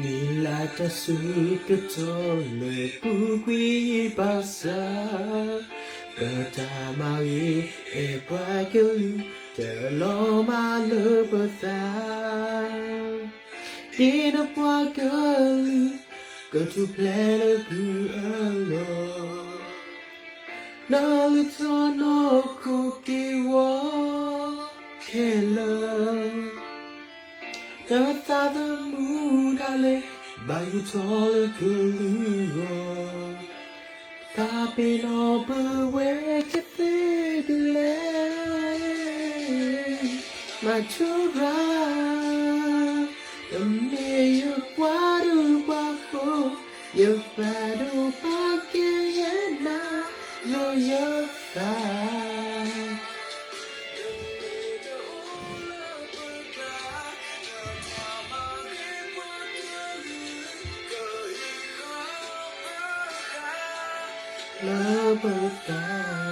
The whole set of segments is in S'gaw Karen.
မ့ၢ်လၢတၢ်ဆၢကတီၢ်လၢပူၤကွံာ်ဘၣ်ဆၣ်, ပတၢ်မၤဂ့ၤ အဲၣ်ပှၤကလုာ်တလီၤမၢ်လၢပသး, ဒ်သိးပှၤကလုာ် ကထူၣ်ဖျဲးလၢကုၢ်အလီၢ်, နီၢ်လုၢ်ထီၣ်နီၢ်ခိက့ၢ်ဂီၤခဲလၢာ်, တၢ်သးသမူဒၣ်လဲာ် ဘၣ်ယူးထီၣ်လၢကလုာ်ဂီၢ်, သးပ့ၤနီၣ်ပဝဲကသ့ဒ်လဲၣ်, မၤထူရၤ နမ့ၢ်ယပှၤဒူပှၤဃိ, ယပာ်ဒိၣ်ပာ်ကဲယဲနၤလၢယသး, လၢပသး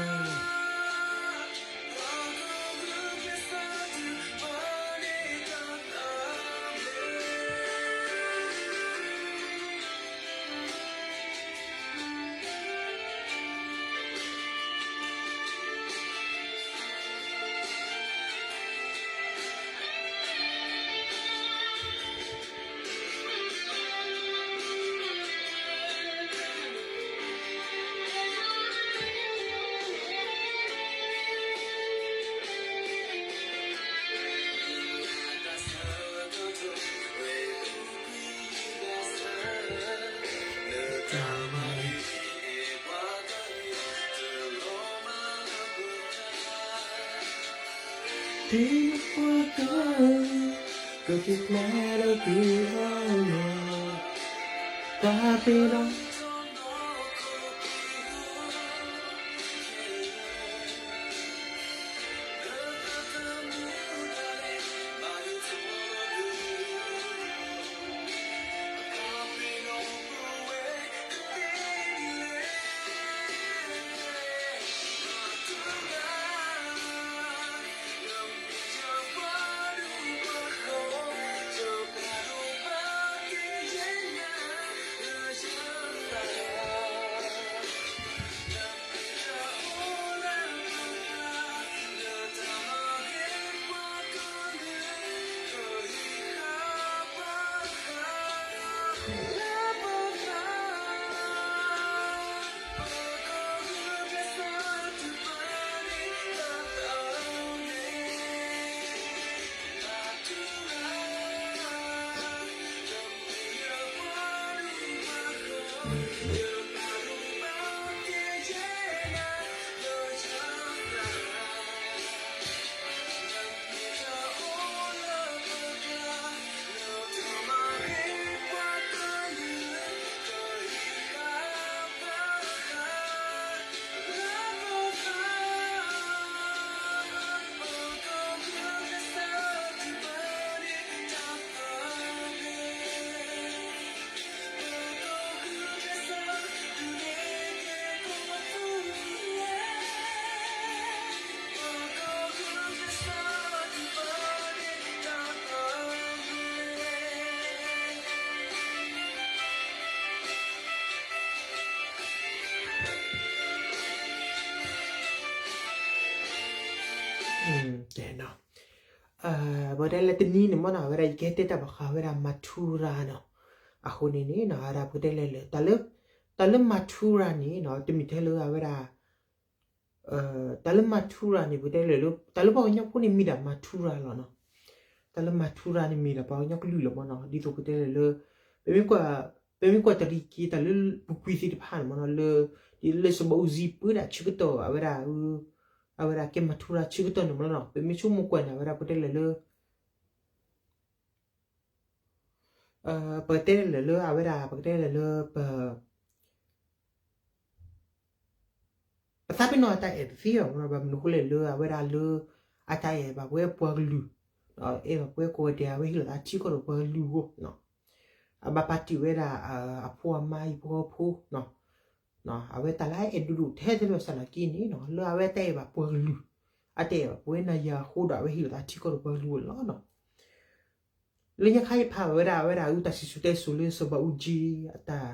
ဒ်ပှၤကလုာ် ကထူၣ်ဖျဲးလၢကုၢ်အလီၢ်, တၢ်ပ့ၤနီၣ် တဲနီၤ, ပတဲလၢတနံၤန့ၣ်မ့ၢ်နီၤ အဝဲဒၣ်ယကဟဲတဲတၢ်ဘၣ်ဃးဝဲဒၣ် Mathura နီၤ, အဃိန့ၣ်န့ၣ်နီၤ အဝဲဒၣ်ပကတဲလဲၣ်လၢ တၢ်လၢ Mathura န့ၣ်နီၤ တမ့ၢ်ထဲလၢအဝဲဒၣ် တၢ်လၢ Mathura န့ၣ် ပကတဲလဲၣ်လၢ တၢ်လၢပှၤကညီဖိန့ၣ်မ့ၢ်ဒၣ် Mathura လီၤနီၤ, တၢ်လၢ Mathura န့ၣ်မ့ၢ်ဒၣ်ပှၤကညီကလုာ်လီၤမ့ၢ်နီၤ, ဒ်သိးပတဲလဲၣ်လၢ ပမ့ၢ်ကွၢ် ပမ့ၢ်ကွၢ်တရံးက့ၤတၢ်လၢပူၤကွံာ်သ့ၣ်တဖၣ်န့ၣ်မ့ၢ်နီၤ လၢ ဒ်လၢစီၤဘးအူစံပၢဒၣ်ဆၢကတီၢ် အဝဲဒၣ် အဝဲဒၣ်ကဲ Mathura ဆၢကတီၢ်န့ၣ်မ့ၢ်နီၤ ပမ့ၢ်ဆိကမိၣ်ကွၢ်န့ၣ် အဝဲဒၣ်ပကတဲလဲၣ်လၢ ပကတဲလဲၣ်လၢအဝဲဒၣ် ပကတဲလဲၣ်လၢပ ပသးပ့ၤနီၣ်အတၢ်အဲၣ်ပသ့အီၤမ့ၢ်နီၤ, ဘၣ်မနုၤအဃိလဲၣ်လၢအဝဲဒၣ်လၢ အတၢ်အဲၣ်ဘၣ်ပဝဲပှၤကလုာ်, အဲၣ်ဘၣ်ပဝဲကိးဂၤဒဲး အဝဲဟ့ၣ်လီၤသးထံကီၢ်ဒီးပှၤကလုာ်အဂီၢ်, အဘၣ်ပာ်တ့ၢ်ဝဲဒၣ် အဖိအမါအံၤဖိဃီဖိ, အဝဲတၢ်လၢအအဲၣ်ဒိၣ်ဒိၣ်ထဲတမံၤစၢ်နာ်က့န့ၣ်နီၤ လၢအဝဲတၢ်အဲၣ်ဘၣ်ပှၤကလုာ်, အတၢ်အဲၣ်ဘၣ်ပဝဲနၤယၤအဃိဒီး အဝဲဟ့ၣ်လီၤသးထံကီၢ်ဒီးပှၤကလုာ်အဂီၢ်န့ၣ်လီၤ. လၢညါခါယဖးဝဲဒၣ် အဝဲဒၣ်အု တၢ်စံၣ်စိၤတဲစိၤလၢစီၤဘးအူကၠံ အတၢ်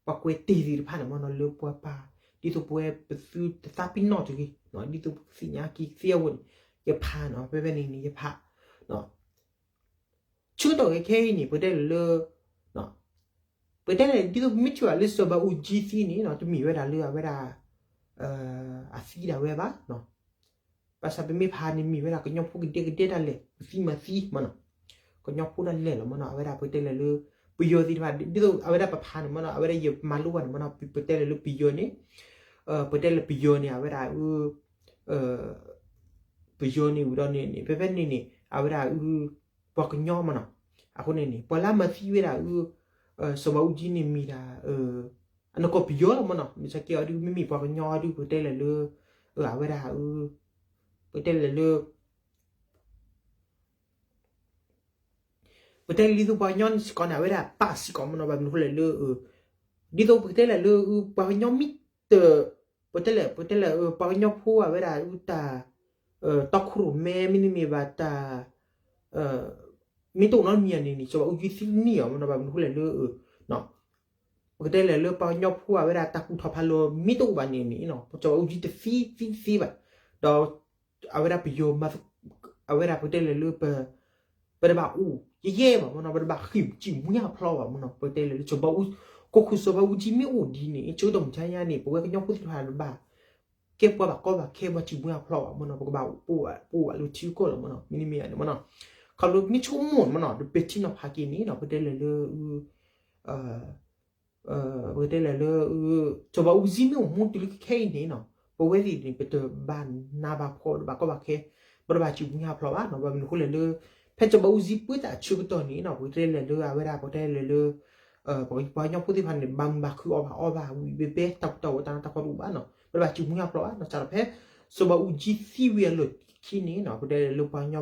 ပှၤကွဲးတ့ၢ်သ့ၣ်တဖၣ်န့ၣ်မ့ၢ်နီၤ လၢပှၤပာ် ဒ်သိးပဝဲပသုတသးပ့ၤနီၣ်တဂ့ၤ, ဒ်သိးပကသ့ၣ်ညါက့ၤသ့အဂီၢ်န့ၣ် ယဖးနီၤ ဖဲဖဲန့ၣ်န့ၣ် ယဖး ဆၢကတီၢ်ခဲအံၤန့ၣ် ပကတဲလၢ ပကတဲလၢ ဒ်သိးပမ့ၢ်ထံၣ်ဘၣ်လၢစီၤဘးအူကၠံသံန့ၣ်နီၤ တမ့ၢ်ဝဲဒၣ်လၢအဝဲဒၣ် အသံဒၣ်ဝဲဘၣ်. ဘၣ်ဆၣ်ပမ့ၢ်ဖးန့ၣ် မ့ၢ်ဝဲဒၣ်ကညီဖိကဒဲကဒဲဒၣ်လဲာ် ပသံမၤသံမ့ၢ်နီၤ, ကညီဖိဒၣ်လဲာ်လီၤမ့ၢ်နီၤ အဝဲဒၣ်ပကတဲလၢလၢ ပယီၤသ့ၣ်တဖၣ် ဒ်သိးအဝဲဒၣ်ပဖးန့ၣ်မ့ၢ်နီၤ အဝဲဒၣ်ယမၤလိဘၣ်န့ၣ်မ့ၢ်နီၤ ပတဲလၢလၢပယီၤန့ၣ် ပတဲလၢပယီၤန့ၣ် အဝဲဒၣ် ပယီၤန့ၣ်ဝံၤဒီးန့ၣ်န့ၣ် ဖဲဖဲန့ၣ်န့ၣ် အဝဲဒၣ်အု ပှၤကညီမ့ၢ်နီၤ, အဃိန့ၣ်န့ၣ် ပှၤလၢအမၤသံဝဲဒၣ်အု စီၤဘးအူကၠံန့ၣ်မ့ၢ်ဒၣ် အနီၢ်ကီၢ်ပယီၤလီၤမ့ၢ်နီၤ, မ့ၢ်ဆၢက့ၤအီၤဒု မ့မ့ၢ်ပှၤကညီအီၤဒု ပကတဲလၢလၢ အဝဲဒၣ်အု ပကတဲလၢလၢ ပတဲလၢဒ်သိးပှၤကညီန့ၣ်စ့ၢ်ကီးန့ၣ် အဝဲဒၣ်ပာ်စ့ၢ်ကီးမ့ၢ်နီၤ ဘၣ်မနုၤဃိလဲၣ်လၢ ဒ်သိးပကတဲလၢလၢ ပှၤကညီမ့ၢ်တ ပတဲလၢ ပတဲလၢ ပှၤကညီဖိအဝဲဒၣ်အုတၢ် တီခိၣ်ရိၣ်မဲ မ့တမ့ၢ်ဘၣ်တၢ် မ့ၢ်တအိၣ်နီတမံၤဧါန့ၣ်န့ၣ် စီၤဘးအူကၠံသံန့ၢ်အီၤမ့ၢ်နီၤ ဘၣ်မနုၤဃိလဲၣ်လၢ ပကတဲလၢလၢပှၤကညီဖိအဝဲဒၣ်တၢ်ကူၣ်ထီၣ်ဖးလီၤမ့ၢ်တအိၣ်ဘၣ်န့ၣ်န့ၣ် စီၤဘးအူကၠံတသံသံတသ့ဘၣ်, ဒီး အဝဲဒၣ်ပယီၤ အဝဲဒၣ်ပကတဲလၢလၢပ ပတဘၣ်အိၣ်ယဲၢ်ယဲၢ်ဘၣ်မ့ၢ်နီၤ ပတဘၣ်ဃ့ၢ်စံၣ်မှံဟးဖျိးဘၣ်မ့ၢ်နီၤ ပကတဲလၢလၢစီၤဘးအူ ကီၢ်ခိၣ်စီၤဘးအူကၠံမ့ၢ်အိၣ်ဒ်န့ၣ် ဆၢကတီၢ်မုၢ်ဆါညါန့ၣ် ပဝဲကညီဖိသ့ၣ်တဖၣ်တဘၣ် ကဲပှၤဘၣ်ကီဘၣ်ခဲ ပှၤစံၣ်မှံဟးဖျိးဘၣ်မ့ၢ်နီၤ ပကဘၣ်အိၣ်ပိၢ်ဘၣ်လၢထံကီၢ်လီၤမ့ၢ်နီၤ မ့တမ့ၢ်န့ၣ်မ့ၢ်နီၤ ခီဖျိမ့ၢ်ဆိကမိၣ်မ့ၢ်နီၤ ဒီးပဲာ်ထံနီၤဖးက့ၤန့ၣ်နီၤ ပကတဲလၢလၢ ပကတဲလၢလၢ စီၤဘးအူကၠံမ့ၢ်အိၣ်မူတုၤလၢခဲအံၤန့ၣ်နီၤ ပဝဲသ့ၣ်န့ၣ် ပတဘၣ်နးဘၣ်ဖှီၣ် တဘၣ်ကီဘၣ်ခဲ ပတဘၣ်စံၣ်မှံဟးဖျိးဘၣ်နီၤ ဘၣ်မနုၤဃိလဲၣ်လၢ ဖဲစီၤဘးအူကၠံပၢတၢ်အဆၢကတီၢ်န့ၣ်နီၤ ပကတဲလၢလၢအဝဲဒၣ် ပကတဲလၢလၢ ပှၤကညီဖိသ့ၣ်တဖၣ်န့ၣ် ဘၣ်မုာ်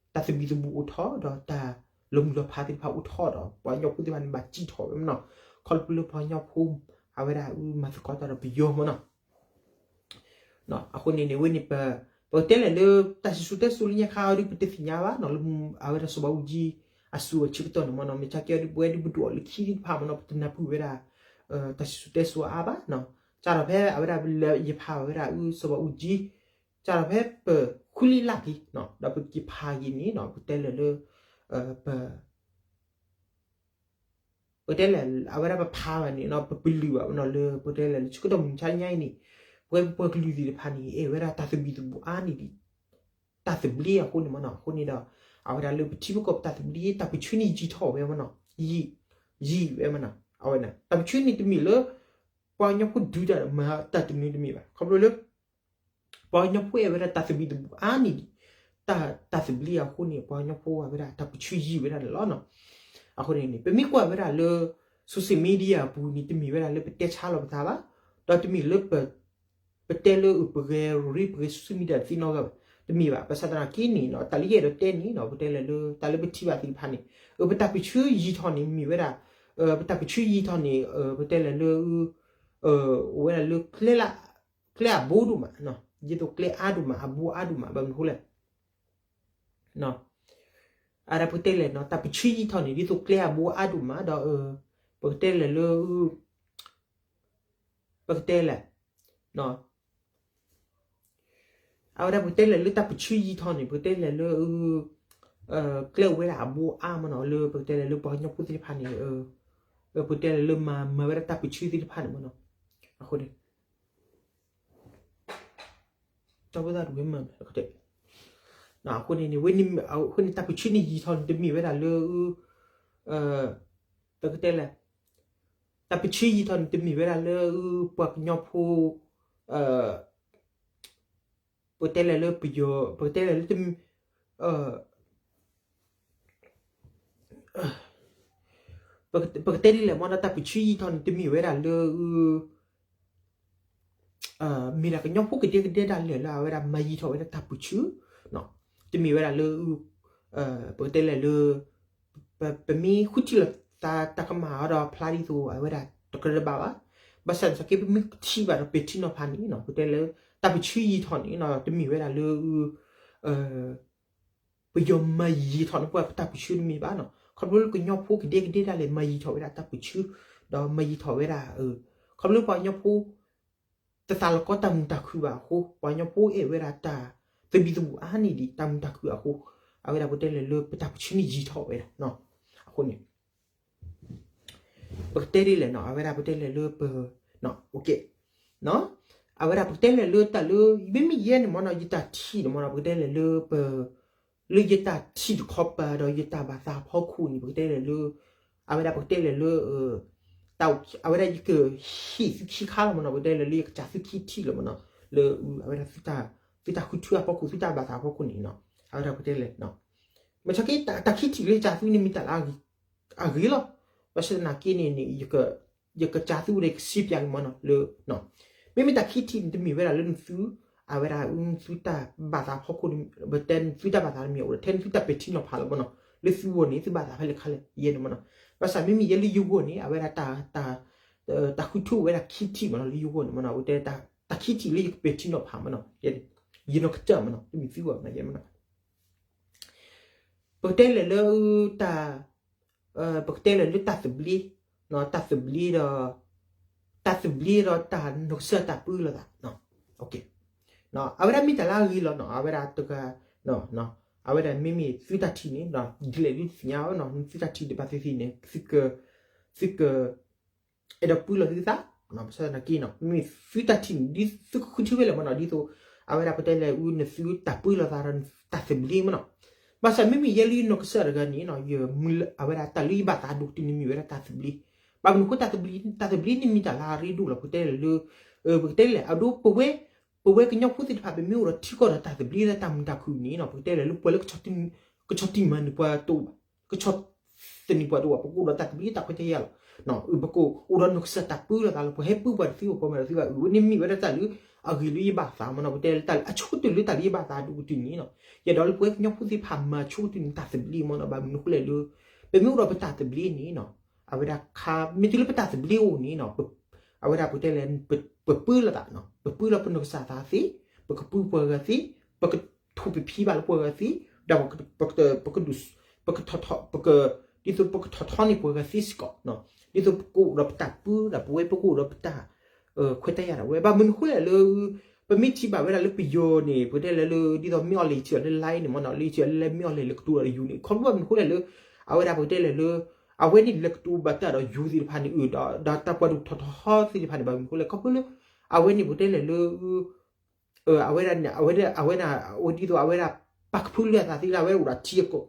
ဘၣ်ခုအီၣ်ဘၣ်အီဘၣ်ဝံၤဘဲဘဲ တၢ်ကူၣ်တၢ်ဂီၤတၢ်နးတၢ်ဖှီၣ်တအိၣ်ဘၣ်နီၤ ပတဘၣ်စံၣ်မှံဟးဖျိးဘၣ်နီၤ စးထီၣ်ဖဲ စီၤဘးအူကၠံသံဝံၤအလီၢ်ခံန့ၣ်နီၤ ပကတဲလၢလၢပှၤကညီဖိတၢ် တၢ်သဘံၣ်သဘုၣ်အိၣ်ထီၣ်ဒီးတၢ်လီၤမုၢ်လီၤဖးသ့ၣ်တဖၣ်အိၣ်ထီၣ်ဒီး ပှၤကညီဖိသ့ၣ်တဖၣ်န့ၣ် ဘၣ်စံၣ်ထီၣ်ဝဲမ့ၢ်နီၤ ခီဖျိလၢပှၤကညီဖိ အဝဲဒၣ်အုမၤသကိးတၢ်ဒီးပယီၤမ့ၢ်နီၤ အဃိန့ၣ်န့ၣ် ဝဲန့ၣ်ပ ပကတဲလဲၣ်လၢ တၢ်စံၣ်စိၤတဲစိၤလၢညါခါအီၤဒု ပတသ့ၣ်ညါဘၣ်နီၤ လၢအဝဲဒၣ်စီၤဘးအူကၠံ အစိၤအဆၢကတီၢ်န့ၣ်မ့ၢ်နီၤ မ့ၢ်ဆါက့အီၤဒု ပဝဲဒုပဒွးလၢခံသ့ၣ်တဖၣ်မ့ၢ်နီၤ ပတနၢ်ပၢၢ်ဝဲဒၣ် တၢ်စံၣ်စိၤတဲစိၤအါဘၣ်နီၤ စးထီၣ်ဖဲအဝဲဒၣ်လၢယဖးဝဲဒၣ်အု စီၤဘးအူကၠံ စးထီၣ်ဖဲပဃုလံလၢ်က့ၤ ဒီးပက့ၤဖးက့ၤန့ၣ်နီၤ ပတဲလဲၣ်လၢ ပ ပတဲလဲၣ် အဝဲဒၣ်ပဖးဘၣ်န့ၣ်နီၤ ပပလၢၢ်ဘၣ်မ့ၢ်နီၤ လၢပတဲလဲၣ်လၢဆၢကတီၢ်မုၢ်ဆါညါအံၤန့ၣ် ပဝဲပပှၤကလုာ်သ့ၣ်တဖၣ်န့ၣ် အဲၣ်ဝဲဒၣ်တၢ်သဘံၣ်သဘုၣ်အါန့ၢ်ဒံး တၢ်သဘျ့အဃိန့ၣ်မ့ၢ်နီၤ အဃိန့ၣ်ဒီး အဝဲဒၣ်လၢပထံပကီၢ်ပတၢ်သဘျ့ တၢ်ပၢၢ်ဆၢန့ၣ်ယံာ်ထီၣ်ဝဲမ့ၢ်နီၤ ယံာ် ယံာ်ဝဲမ့ၢ်နီၤ အဝဲန့ၣ် တၢ်ပၢၢ်ဆၢန့ၣ်တမ့ၢ်လၢ ပှၤကညီဖိဒုးတၢ်မၤတၢ်တမံၤတမံၤဘၣ် ခီဖျိလၢ ပှၤကညီဖိအဲၣ်ဝဲဒၣ်တၢ်သဘံၣ်သဘုၣ်အါန့ၢ်ဒံး တၢ် တၢ်သဘျ့အဃိန့ၣ် ပှၤကညီဖိအဝဲဒၣ်တၢ်ပၢၢ်ဆၢယံာ်ဝဲဒၣ်န့ၣ်လီၤ. အဃိန့ၣ်န့ၣ် ပမ့ၢ်ကွၢ်ဝဲဒၣ်လၢ social media အပူၤန့ၣ် တမ့ၢ်ဝဲဒၣ်လၢပတဲဆါလီၤပသးဘၣ်, ဒီးတမ့ၢ်လၢ ပတဲလၢပဂဲၤရိၤရ့ ပဂဲၤ social media သ့နီတဂၤဘၣ်, တမ့ၢ်ဘၣ်. ဘၣ်ဆၣ်သနာ်က့န့ၣ်နီၤ တၢ်လၢယအဲၣ်ဒိးတဲန့ၣ်နီၤ ပတဲလၢလၢ တၢ်လၢပထံၣ်ဘၣ်သ့ၣ်တဖၣ်န့ၣ် ပတၢ်ပၢၢ်ဆၢယံာ်ထီၣ်န့ၣ် မ့ၢ်ဝဲဒၣ် ပတၢ်ပၢၢ်ဆၢယံာ်ထီၣ်န့ၣ် ပတဲလၢလၢ အိၣ်ဝဲဒၣ်လၢ ကျဲအဘိဒိၣ်မး, ဒ်သိးကျဲအါဒိၣ်မး အဘိအါဒိၣ်မး ဘၣ်မနုၤဃိလဲၣ် အဝဲဒၣ်ပကတဲလဲၣ်နီၤ တၢ်ပၢၢ်ဆၢယံာ်ထီၣ်န့ၣ် ဒ်သိးကျဲအဘိအါဒိၣ်မးဒီး ပကတဲလဲၣ်လၢ ပကတဲလဲၣ် အဝဲဒၣ်ပကတဲလဲၣ်လၢတၢ်ပၢၢ်ဆၢယံာ်ထီၣ်န့ၣ် ပကတဲလဲၣ်လၢ ကျဲအိၣ်ဝဲဒၣ်အဘိအါမးနီၤ လၢပကတဲလဲၣ်လၢပှၤကညီဖိသ့ၣ်တဖၣ်န့ၣ် ပကတဲလဲၣ်လၢမၤမၤဝဲဒၣ်တၢ်ပၢၢ်ဆၢသ့ၣ်တဖၣ်န့ၣ်မးနီၤ အဃိန့ၣ် တၢ်ဝဲဒၣ်တဝဲမး အဃိန့ၣ်န့ၣ် ဝဲန့ၣ် အဃိန့ၣ် တၢ်ပၢၢ်ဆၢန့ၣ်ယံာ်ထီၣ်န့ၣ် တမ့ၢ်ဝဲဒၣ်လၢ ပကတဲလဲၣ် တၢ်ပၢၢ်ဆၢယံာ်ထီၣ်န့ၣ် တမ့ၢ်ဝဲဒၣ်လၢ ပှၤကညီဖိ ပကတဲလဲၣ်လၢပယီၤ ပကတဲလဲၣ်လၢ ပကတဲဒ်လဲၣ်မးနီၤ တၢ်ပၢၢ်ဆၢယံာ်ထီၣ်န့ၣ် တမ့ၢ်ဝဲဒၣ်လၢ မ့ၢ်ဒၣ်ကညီဖိကဒဲကဒဲဒၣ်လဲာ်လၢအဝဲဒၣ်မၤယံာ်ထီၣ်ဝဲဒၣ်တၢ်ပၢၢ်ဆၢ, တမ့ၢ်ဝဲဒၣ်လၢ ပကတဲလဲၣ်လၢ ပမ့ၢ်ဃုထံၣ်လိာ်သးတၢ်ကမၣ်အီၤဒီးဖျါဒ်သိး အဝဲဒၣ်တကြၢးတဘၣ်ဘၣ်, ဘၣ်ဆၣ်သနာ်က့ ပမ့ၢ်ထံၣ်ဘၣ်ဒီးပဲာ်ထံနီၤဖးန့ၣ်နီၤ ပကတဲလၢ တၢ်ပၢၢ်ဆၢယံာ်ထီၣ်န့ၣ်နီၤ တမ့ၢ်ဝဲဒၣ်လၢ ပယီၤမၤယံာ်ထီၣ်န့ၢ်ပှၤပတၢ်ပၢၢ်ဆၢတမ့ၢ်ဘၣ်နီၤ. ခီဖျိလၢကညီဖိကဒဲကဒဲဒၣ်လဲာ် မၤယံာ်ထီၣ်ဝဲဒၣ်တၢ်ပၢၢ်ဆၢ, ဒီးမၤယံာ်ထီၣ်ဝဲဒၣ် ခီဖျိပှၤကညီဖိ တသးလီၤကီတၢ်မုာ်တၢ်ခုၣ်ဘၣ်အဃိ, ပှၤကညီဖိအဲၣ်ဝဲဒၣ်တၢ်သဘံၣ်သဘုၣ်အါန့ၢ်ဒံးတၢ်မုာ်တၢ်ခုၣ်အဃိ, အဝဲဒၣ်ပကတဲလဲၣ်လၢပတၢ်ပၢၢ်ဆၢန့ၣ်ယံာ်ထီၣ်ဝဲဒၣ်. အဃိန့ၣ် ပကတဲဒ်လဲၣ်နီၤ, အဝဲဒၣ်ပကတဲလဲၣ်လၢပ, အဝဲဒၣ်ပကတဲလဲၣ်လၢတၢ်လၢ မ့မ့ၢ်ယဲန့ၣ်မ့ၢ်နီၤ, ယတၢ်ထံၣ်န့ၣ်မ့ၢ်နီၤ, ပကတဲလဲၣ်လၢပ, လၢယတၢ်ထံၣ်တခီပၤဒီးယတၢ်ဘၣ်သးအဖီခိၣ်န့ၣ် ပကတဲလဲၣ်လၢ, အဝဲဒၣ်ပကတဲလဲၣ်လၢ အဝဲဒၣ်ယကဟ့ၣ်သုခံခါလီၤမ့ၢ်နီၤ, ပကတဲလဲၣ်လၢယကစၢ်သုခံထံၣ်လီၤမ့ၢ်နီၤ, လၢအဝဲဒၣ် သုတၢ်ဃုထၢအဖီခိၣ် သုတၢ်ဘၣ်သးအဖီခိၣ်န့ၣ်နီၤ, အဝဲဒၣ်ပကတဲလဲၣ်, မ့ၢ်ဆီက့ တၢ်ခံထံၣ်လၢယကစၢ်သုန့ၣ်မ့ၢ်တၢ်လၢအဂ့ၤလီၤ. ဘၣ်ဆၣ်သနာ်က့န့ၣ်န့ၣ် ယကစၢ်သုဝဲန့ၣ် ကစံးပၠးက့ၤမ့ၢ်နီၤလၢ, မ့မ့ၢ်တၢ်ခံထံၣ်န့ၣ် တမ့ၢ်ဝဲဒၣ်လၢနသု, အဝဲဒၣ်နသုတၢ်ဘၣ်သးအဖီခိၣ်န့ၣ်, ပတဲနသုတၢ်ဘၣ်သးတမ့ၢ်အိၣ်ဒီး ထဲနသုတၢ်ပဲာ်ထံနီၤဖးလီၤမ့ၢ်နီၤ, လၢသုဂီၢ်န့ၣ် သုဘၣ်သးဖဲလဲၣ်ခါလဲၣ် ယဲန့ၣ်မ့ၢ်နီၤ. ဘၣ်ဆၣ်မ့မ့ၢ်ယဲလၢယဂီၢ်န့ၣ် အဝဲဒၣ် တၢ်ဃုထၢအိၣ်ဝဲဒၣ်ခံထံၣ်မ့ၢ်နီၤ, လၢယဂီၢ်န့ၣ်မ့ၢ်နီၤ, အဝဲတဲတၢ်ခံထံၣ်လၢယကပဲာ်ထံနီၤဖးမ့ၢ်နီၤ, ယနီၢ်ကစၢ်မ့ၢ်နီၤ, တမ့ၢ်သုဂီၢ်မ့ၢ်နီၤ, ယဲမ့ၢ်နီၤ. ပကတဲလဲၣ်လၢ တၢ်, ပကတဲလဲၣ်လၢတၢ်သဘျ့, တၢ်သဘျ့ဒီး, တၢ်သဘျ့ဒီးတၢ်နီၢ်ကစၢ်တၢ်ပၢလီၤသး, အဝဲဒၣ်မ့ၢ်တၢ်လၢအဂ့ၤလီၤနီၤ, အဝဲဒၣ်တဂၤ, အဝဲဒၣ်မ့မ့ၢ်သုတၢ်ထံၣ်န့ၣ် ဒ်လဲၣ်ဒ်သ့ၣ်ညါအီၤနီၤ, သုတၢ်ထံၣ်တဘၣ်သ့ၣ်သ့ၣ်န့ၣ် သုက, သုက အဲၣ်ဒိးပၢလီၤသုသး, ဘၣ်ဆၣ်သနာ်က့နီၤ မ့မ့ၢ်သုတၢ်ထံၣ်န့ၣ် ဒ်သုကဃုထၢဖဲလဲၣ်မ့ၢ်နီၤ, ဒ်သိး အဝဲဒၣ်ပတဲလဲၣ်အူ နသုတၢ်ပၢလီၤသးဒီးတၢ်သဘျ့မ့ၢ်နီၤ. ဘၣ်ဆၣ်မ့မ့ၢ်ယဲလၢယနီၢ်ကစၢ်တဂၤန့ၣ်နီၤ, ယမုၢ်လၢ် အဝဲဒၣ်တၢ်လၢယဘၣ်သးဒိၣ်ကတၢၢ်န့ၣ် မ့ၢ်ဝဲဒၣ်တၢ်သဘျ့. ဘၣ်မနုၤဃိ တၢ်သဘျ့, တၢ်သဘျ့န့ၣ်မ့ၢ်တၢ်လၢအရ့ဒိၣ်လီၤ, ပကတဲလဲၣ်လၢ, ပကတဲလဲၣ် အဒိ ပဝဲ, ပဝဲကညီဖိသ့ၣ်တဖၣ် ပမ့ၢ်အိၣ်ဒီးထံကီၢ်ဒီးတၢ်သဘျ့လၢတၢ်မုာ်တၢ်ခုၣ်န့ၣ်နီၤ, ပကတဲလဲၣ်လၢပှၤလၢ ကဆီၣ်တံၢ်မၤန့ၢ်ပှၤတအိၣ်ဘၣ်, ကဆီၣ်သနံးပှၤတအိၣ်ဘၣ်, ပကအိၣ်ဒီးတၢ်သဘျ့တၢ်ခွဲးတၢ်ယာ်လီၤ. ပကအိၣ်ဒီးနီၢ်ကစၢ်တၢ်ပၢလီၤသးလီၤ, ပှၤဟဲပၢပှၤတသ့ဘၣ် ပှၤမၤတသ့ဘၣ်, အဝဲန့ၣ်မ့ၢ်ဝဲဒၣ်တၢ်လၢအဂ့ၤလၢယဘၣ်သးမ့ၢ်နီၤ, ပတဲလၢတၢ်လၢအဆိကတၢၢ်လၢတၢ်လၢယဘၣ်သးဒိၣ်ကတၢၢ်န့ၣ်နီၤ, ယအဲၣ်ဒိးလၢပဝဲကညီဖိသ့ၣ်တဖၣ်မၤဆိကတၢၢ်န့ၣ် တၢ်သဘျ့မ့ၢ်နီၤ, ဘၣ်မနုၤအဃိလဲၣ်လၢ ပမ့ၢ်အိၣ်ဒီးပတၢ်သဘျ့န့ၣ်နီၤ, အဝဲဒၣ်ခါ မ့ၢ်တုၤလၢပတၢ်သဘျ့အိၣ်န့ၣ်နီၤ, အဝဲဒၣ်ပတဲလဲၣ် ပပၢလီၤသးနီၤ, ပပၢလီၤပနီၢ်ကစၢ်သးသ့, ပကပၢပှၤဂၤသ့, ပကထူၣ်ပဖံးဘၣ်လၢပှၤဂၤသ့, ဒီးပက, ပက, ပကထီၣ်ထီ, ပက, ဒ်သိးပကထီၣ်ထီန့ၢ်ပှၤဂၤသ့စ့ၢ်ကီး, ဒ်သိးပကအိၣ်ဒီးပတၢ်ပၢဒီးပဝဲ ပကအိၣ်ဒီးပတၢ်ခွဲးတၢ်ယာ်ဒၣ်ဝဲ, ဘၣ်မနုၤအဃိလဲၣ်လၢ ပမ့ၢ်ထံၣ်ဘၣ်ဝဲဒၣ်လၢပယီၤန့ၣ် ပကတဲလဲၣ်လၢ ဒ်သိးမ့ၢ်အီၤလဲၤထံၣ်အီၤလၢ line န့ၣ်မ့ၢ်နီၤ, လဲၤထံၣ်အီၤလၢ မ့ၢ်အီၤလဲၤလၢကတိၤဒီးယူၤန့ၣ် ခီဖျိဘၣ်မနုၤအဃိလဲၣ်လၢ အဝဲဒၣ်ပကတဲလဲၣ်လၢ အဝဲန့ၣ်လဲၤကတိၤဘၣ်တၢ်ဒီးယူၤသ့ၣ်တဖၣ်န့ၣ် ဒီးတၢ်ပှၤဒိၣ်ထီၣ်ထီသ့ၣ်တဖၣ်န့ၣ် ဘၣ်မနုၤအဃိလဲၣ် ခီဖျိလၢ အဝဲန့ၣ်ပကတဲလဲၣ်လၢ အဝဲဒၣ်န့ၣ် အဝဲဒၣ် အဝဲဒၣ် ဒ်သိးအဝဲဒၣ်ပာ်ကဖၢလၢအသးသ့လၢအဝဲဒၣ်အိၣ်ဒီးထံအကီၢ် ဒီးအဝဲဒၣ် ထီၣ်ထီ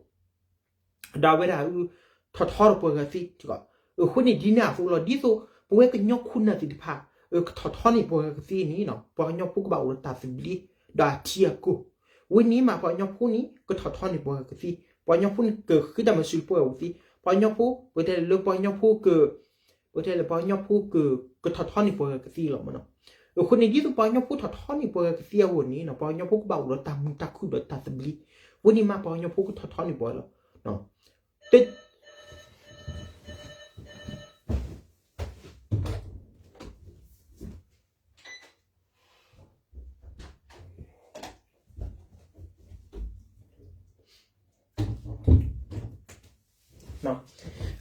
ဒီးပှၤဂၤသ့, အဃိန့ၣ်ဒ်န့ၣ်အသိးလီၤ, ဒ်သိး ပဝဲကညီခိၣ်နၢ်သ့ၣ်တဖၣ် ကထီၣ်ထီန့ၢ်ပှၤဂၤကသ့န့ၣ်နီၤ, ပှၤကညီဖိကဘၣ်အိၣ်ဒီးတၢ်သဘျ့ ဒီးအထံအကီၢ်, ဝဲန့ၣ်မးပှၤကညီဖိန့ၣ် ကထီၣ်ထီန့ၢ်ပှၤဂၤကသ့, ပှၤကညီဖိန့ၣ် ကဃ့တၢ်မၤစၢၤလၢပှၤဂၤကသ့, ပှၤကညီဖိ ပတဲလၢပှၤကညီဖိက ပတဲလၢပှၤကညီဖိက ကထီၣ်ထီန့ၢ်ပှၤဂၤကသ့လီၤမ့ၢ်နီၤ. အဃိန့ၣ် ဒ်သိးပှၤကညီဖိထီၣ်ထီန့ၢ်ပှၤဂၤကသ့အဂီၢ်န့ၣ်နီၤ, ပှၤကညီဖိကဘၣ်အိၣ်ဒီးတၢ်မုာ်တၢ်ခုၣ်ဒီးတၢ်သဘျ့, ဝဲန့ၣ်မးပှၤကညီဖိကထီၣ်ထီန့ၢ်ပှၤလီၤ.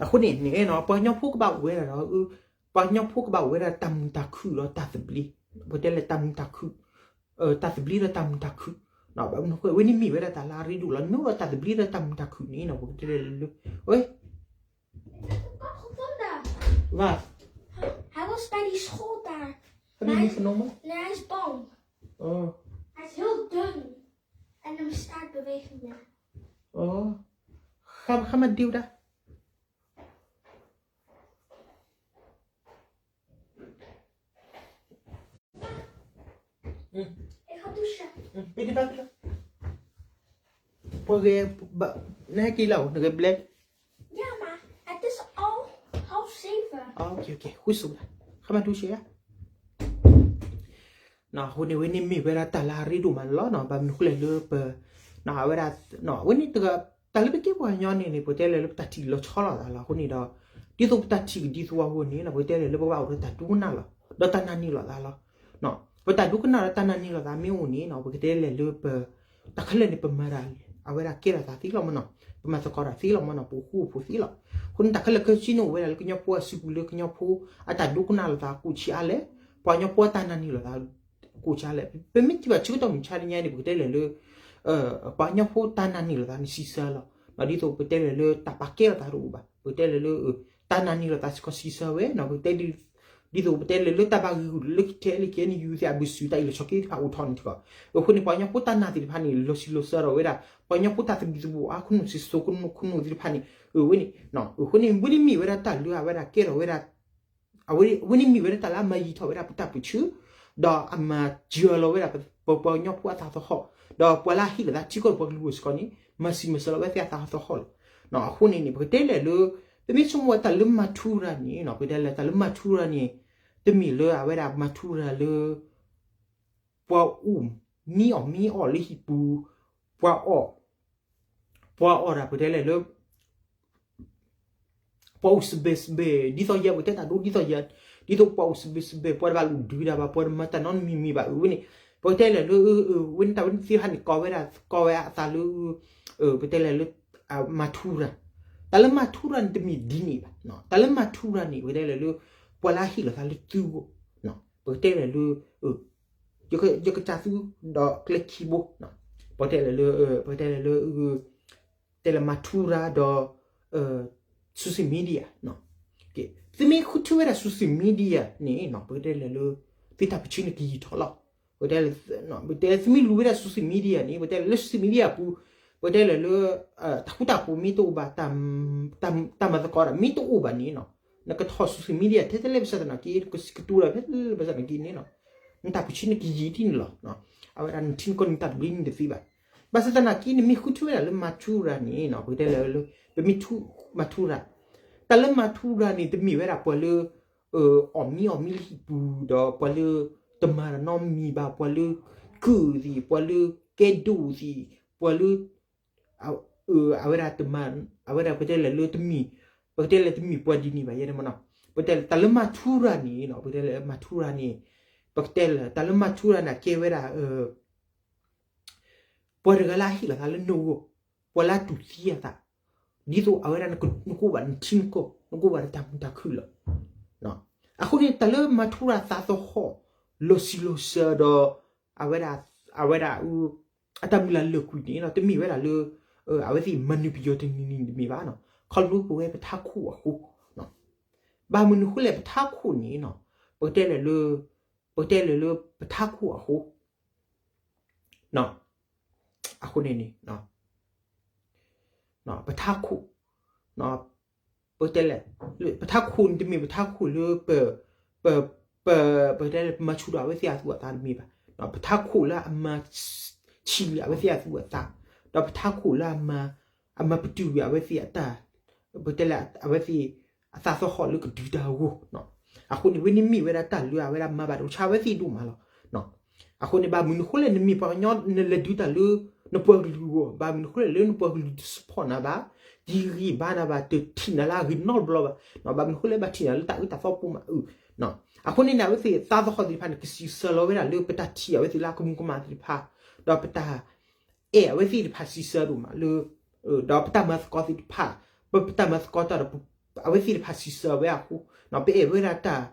အဃိန့ၣ်န့ၣ်နီၤ ပှၤကညီဖိကဘၣ်အိၣ်ဝဲဒၣ်ဒီး ပှၤကညီဖိကဘၣ်အိၣ်ဝဲဒၣ်တၢ်မုာ်တၢ်ခုၣ်ဒီးတၢ်သဘျ့, ပတဲလၢတၢ်မုာ်တၢ်ခုၣ်, တၢ်သဘျ့ဒီးတၢ်မုာ်တၢ်ခုၣ်, ဘၣ်မနုၤအဃိ အဝဲန့ၣ်မ့ၢ်ဝဲဒၣ်တၢ်လၢအရ့ဒိၣ်လီၤ. နမ့ၢ်အိၣ်ဒီးတၢ်သဘျ့ဒီးတၢ်မုာ်တၢ်ခုၣ်န့ၣ်နီၤ ပကတဲလၢလၢ ဝဲ Hij was bij die school daar. Heb je niet genomen? Nee, hij is bang. Oh. Hij is heel dun. En hem staartbewegingen. Oh. Ga, ga maar duwen daar. Ik ga douchen. ပှၤဂဲၤ, နဟဲက့ၤလီၤ နဂဲၤဘျဲၣ်. Ja, maar het is al half zeven. Oh, oké, oké. Goed zo. Ga maar douchen, ja. အဃိန့ၣ် ဝဲန့ၣ်မ့ၢ်ဝဲဒၣ်တၢ်လၢအရ့ဒိၣ်မးန့ၣ်လီၤ. ဘၣ်မနုၤအဃိလဲၣ်လၢပ, အဝဲဒၣ်, ဝဲန့ၣ်တဂၤ, တၢ်လၢပကဲပှၤကညီန့ၣ်န့ၣ် ပတဲလဲၣ်လၢပတၢ်ထံၣ်လီၤဆီလိာ်သးလီၤ. အဃိန့ၣ်ဒီး ဒ်သိးပတၢ်ထံၣ်ကဒ်သိးအဂီၢ်န့ၣ် ပကတဲလဲၣ်လၢပဘၣ်အိၣ်ဒီးတၢ်ဒိကနၣ်လီၤ, ဒီးတၢ်နာ်န့ၢ်လိာ်သးလီၤ. ပတၢ်ဒိကနၣ်ဒီးတၢ်နာ်န့ၢ်လိာ်သးမ့ၢ်အိၣ်န့ၣ် ပကတဲလဲၣ်လၢပ, တၢ်ခဲလၢာ်န့ၣ် ပမၤတၢ် အဝဲဒၣ်ကဲထီၣ်သးသ့လီၤမနီၤ, ပမၤသကိးတၢ်သ့လီၤမနီၤ, ပအိၣ်ဃူအိၣ်ဖိးသ့လီၤ. အဃိန့ၣ် တၢ်ခဲလၢာ်ခဲဆ့န့ၣ်အိၣ်ဝဲဒၣ်လၢကညီဖိအစုပူၤလၢကညီဖိအတၢ်ဒိကနၣ်လိာ်သးကိးဆံးအါလဲၣ်, ပှၤကညီဖိအတၢ်နာ်န့ၢ်လိာ်သးကိးဆံးအါလဲၣ်. ပမ့ၢ်ထံၣ်ဘၣ်ဆၢကတီၢ်မုၢ်ဆါတနံၤညါန့ၣ် ပကတဲလဲၣ်လၢ ပှၤကညီဖိတၢ်နာ်န့ၢ်လိာ်သးန့ၣ်ဆံးစၢ်လီၤ. ဒ်သိးပတဲလဲၣ်လၢတၢ်ပာ်ကဲလိာ်သးတအိၣ်ဘၣ်, ပတဲလဲၣ်လၢ တၢ်နာ်န့ၢ်လိာ်သးစ့ၢ်ကီးဆံးစၢ်ဝဲနီၤ, ပတဲ ဒ်သိးပတဲလဲၣ်လၢတၢ်ဘၣ်ဂ့ၢ်ဂူာ်လၢ ခဲလၢာ် ခဲအံၤ ယူၢ်သ့ၣ်အဘုစုတၢ်အ့ၣ်လိာ်ဆိးက့တဖၣ်အိၣ်ထီၣ်န့ၣ်တခီ, အဃိန့ၣ် ပှၤကညီဖိတၢ်နာ်သ့ၣ်တဖၣ်န့ၣ် လီၤဆံးလီၤစၢ်ဒီးဝဲဒၣ် ပှၤကညီဖိတၢ်သဘံၣ်သဘုၣ်အါ ခိၣ်နူာ်စ့စိခိၣ်နူာ်သ့ၣ်တဖၣ်န့ၣ် အဝဲန့ၣ်, အဃိန့ၣ် ဝဲန့ၣ်မ့ၢ်ဝဲဒၣ်တၢ်လၢအဝဲဒၣ်ကဲထီၣ်ဝဲဒၣ် အဝဲန့ၣ်မ့ၢ်ဝဲဒၣ်တၢ်လၢအမၤယံာ်ထီၣ်ဝဲဒၣ်ပတၢ်ပၢဆှၢ, ဒီးအမၤစၢၤလီၤဝဲဒၣ် ပပှၤကညီဖိအသးသဟီၣ်, ဒီးပှၤလၢအဟ့ၣ်လီၤသးထံကီၢ်ဒီးပှၤကလုာ်အဂီၢ်စ့ၢ်ကီးန့ၣ် မၤစံးမၤစၢၤလီၤဝဲသ့ၣ်အသးသဟီၣ်လီၤ. အဃိန့ၣ်န့ၣ် ပကတဲလဲၣ်လၢ ပမ့ၢ်ဆိကမိၣ်ဝဲတၢ်လၢမၤထူရၤန့ၣ်နီၤ, ပကတဲလဲၣ်တၢ်လၢမၤထူရၤန့ၣ် တမ့ၢ်လၢအဝဲဒၣ်မၤထူရၤလၢ ပှၤအိၣ်မံအီၣ်မံအီၣ်လၢဟံၣ်ပူၤ, ပှၤအီၣ်, ပှၤအီၣ်ဒၣ်ပကတဲလဲၣ်လၢ ပှၤအိၣ်စဘဲးစဘဲး ဒ်သိးယၤ ပကတဲတၢ်ဒိဒ်သိးယၤ, ဒ်သိးပှၤအိၣ်စဘဲးစဘဲး ပှၤတဘၣ်လူၤဒုးဒၣ်ဘၣ် ပှၤတမၤတၢ်နီတမံၤမံၤဘၣ် အဝဲန့ၣ်, ပကတဲလဲၣ်လၢ ဝဲန့ၣ်တၢ်ဝဲသ့ၣ်တဖၣ်န့ၣ် ကိးဝဲဒၣ် ကိးဝဲအသးလၢ ပကတဲလဲၣ်လၢ မၤထူရၤ, တၢ်လၢမၤထူရၤန့ၣ်တမ့ၢ်ဒ်န့ၣ်ဘၣ်, တၢ်လၢမၤထူရၤန့ၣ် ပကတဲလဲၣ်လၢ ပှၤလၢအဟ့ၣ်လီၤသးလၢသုဂီၢ်, ပကတဲလဲၣ်လၢ ယကစၢ်သုဒီးကျဲခံဘိ, ပကတဲလဲၣ်လၢ ပကတဲလဲၣ်လၢ တဲလဲၣ်မၤထူရၤဒီး social media, သုမ့ၢ်ဃုထၢဝဲဒၣ် social media န့ၣ် ပကတဲလဲၣ်လၢ သုတၢ်ပၢဆှၢန့ၣ်ကယံာ်ထီၣ်လီၤ. ပတဲ ပတဲသုမ့ၢ်လူၤဝဲဒၣ် social media န့ၣ် ပတဲလၢ social media ပူၤ ပတဲလဲၣ်လၢ တၢ်ဃူတၢ်ဖိးမ့ၢ်တအိၣ်ဘၣ် တၢ်မၤသကိးတၢ်မ့ၢ်တအိၣ်ဘၣ်န့ၣ် နကထီၣ် social media ထဲထဲလဲၣ် ဘၣ်ဆၣ်သနာ်က့ နကစံးကတိၤလၢထဲလဲၣ် ဘၣ်ဆၣ်သနာ်က့န့ၣ် နတၢ်ပၢဆှၢန့ၣ်ကယံာ်ဒ်န့ၣ်လီၤ. အဝဲဒၣ်နထံနကီၢ်နတၢ်သဘျ့န့ၣ်တသ့ဘၣ်. ဘၣ်ဆၣ်သနာ်က့ နမ့ၢ်ဃုထၢဝဲဒၣ်လၢမၤထူရၤန့ၣ် ပတဲလဲၣ်လၢ ပမ့ၢ်ထူ မၤထူရၤ တၢ်လၢမၤထူရၤန့ၣ် တမ့ၢ်ဝဲဒၣ်ပှၤလၢ အီၣ်မံအီၣ်မံလၢဟံၣ်ပူၤ ဒီးပှၤလၢ တမၤတၢ်နီတမံၤဘၣ် ပှၤလၢ ကုၢ်သ့ၣ် ပှၤလၢကဲဒိၣ်သ့ၣ် ပှၤလၢ အဝဲဒၣ်တမၤ အဝဲဒၣ်ပတဲလဲၣ်လၢတမ့ၢ် ပကတဲလဲၣ်တမ့ၢ်ပှၤဒ်န့ၣ်ဘၣ် ယဲဒၣ်မနီၤ ပတဲလဲၣ် တၢ်လၢမၤထူရၤန့ၣ် ပတဲလဲၣ်မၤထူရၤန့ၣ် ပကတဲလဲၣ် တၢ်လၢမၤထူရၤန့ၣ် ကဲဝဲဒၣ် ပှၤတဂၤလၢအဟ့ၣ်လီၤသးလၢနဂီၢ် ပှၤလၢအတူၢ်သံအသး ဒ်သိးအဝဲဒၣ်နကအိၣ်ဘၣ်နထံနကီၢ် နကအိၣ်ဘၣ်နတၢ်မုာ်တၢ်ခုၣ်လီၤ. အဃိန့ၣ် တၢ်လၢမၤထူရၤသးသဟီၣ် လီၤစံၣ်လီၤစၢၤဒီး အဝဲဒၣ် အဝဲဒၣ် အတၢ်မုၢ်လၢ်လၢာ်ကွံာ်န့ၣ် တမ့ၢ်ဝဲဒၣ်လၢ အဝဲသ့ၣ်မၤနၢၤပယီၤတနံၤနံၤတမ့ၢ်ဘၣ်နီၤ ခီဖျိပဝဲပထးခိၣ်အဃိ ဘၣ်မနုၤအဃိလဲၣ် ပထးခိၣ်န့ၣ် ပကတဲလဲၣ်လၢ ပကတဲလဲၣ်လၢပထးခိၣ်အဃိ အဃိန့ၣ်န့ၣ် ပထးခိၣ် ပတဲလဲၣ် ပထးခိၣ်န့ၣ်တမ့ၢ်ပထးခိၣ်လၢ ပ ပ ပ ပတဲလဲၣ် ပမၤဆူၣ်ဒီးအဝဲသ့ၣ်အသူၣ်အသးတမ့ၢ်ဘၣ်. ပထးခိၣ်လၢအမၤဆံးလီၤအဝဲသ့ၣ်အသူၣ်အသး ဒီးပထးခိၣ်လၢအမၤ အမၤပတုာ်ဝံၤအဝဲသ့ၣ်အတၢ် ပတဲလဲၣ် အဝဲသ့ၣ်အသးသဟီၣ်လၢကဒုးတၢ်အဂီၢ် အဃိန့ၣ် ဝဲန့ၣ်မ့ၢ်ဝဲဒၣ်တၢ်လၢအဝဲဒၣ်မၤဘၣ်ဒိဆါဝဲသ့ၣ်ဒိၣ်မးလီၤ. အဃိန့ၣ် ဘၣ်မနုၤအဃိလဲၣ် နမ့ၢ်ပှၤကညီ နလဲၤဒုးတၢ်လၢ နပှၤကလုာ်အဂီၢ် ဘၣ်မနုၤအဃိလဲၣ်လၢနပှၤကလုာ်တ support နၤဘၣ် တဂံၢ်ဘါနၤဘၣ် တထံၣ်နၤလၢအဂ့ၤနီတဘျီဘၣ် ဘၣ်မနုၤအဃိလဲၣ် ဘၣ်ထံၣ်နၤလၢတၢ်အၢတၢ်သီပိာ်မးအု အဃိန့ၣ်န့ၣ် အဝဲသ့ၣ်သးသဟီၣ်သ့ၣ်တဖၣ်န့ၣ် ကစံးဆၢလီၤဝဲဒၣ်လၢပတၢ်ထံၣ်အဝဲသ့ၣ်လၢအကမူၤကမၣ်သ့ၣ်တဖၣ် ဒီးပတၢ် အဲၣ်အဝဲသ့ၣ်တဖၣ်စံးဆၢဒိၣ်မးလၢ ဒီးပတၢ်မၤသကိးသ့ၣ်တဖၣ် ပ ပတၢ်မၤသကိးတၢ်ဒီး အဝဲသ့ၣ်တဖၣ်စံးဆၢဝဲအဃိ ပအဲၣ်ဝဲဒၣ်တၢ်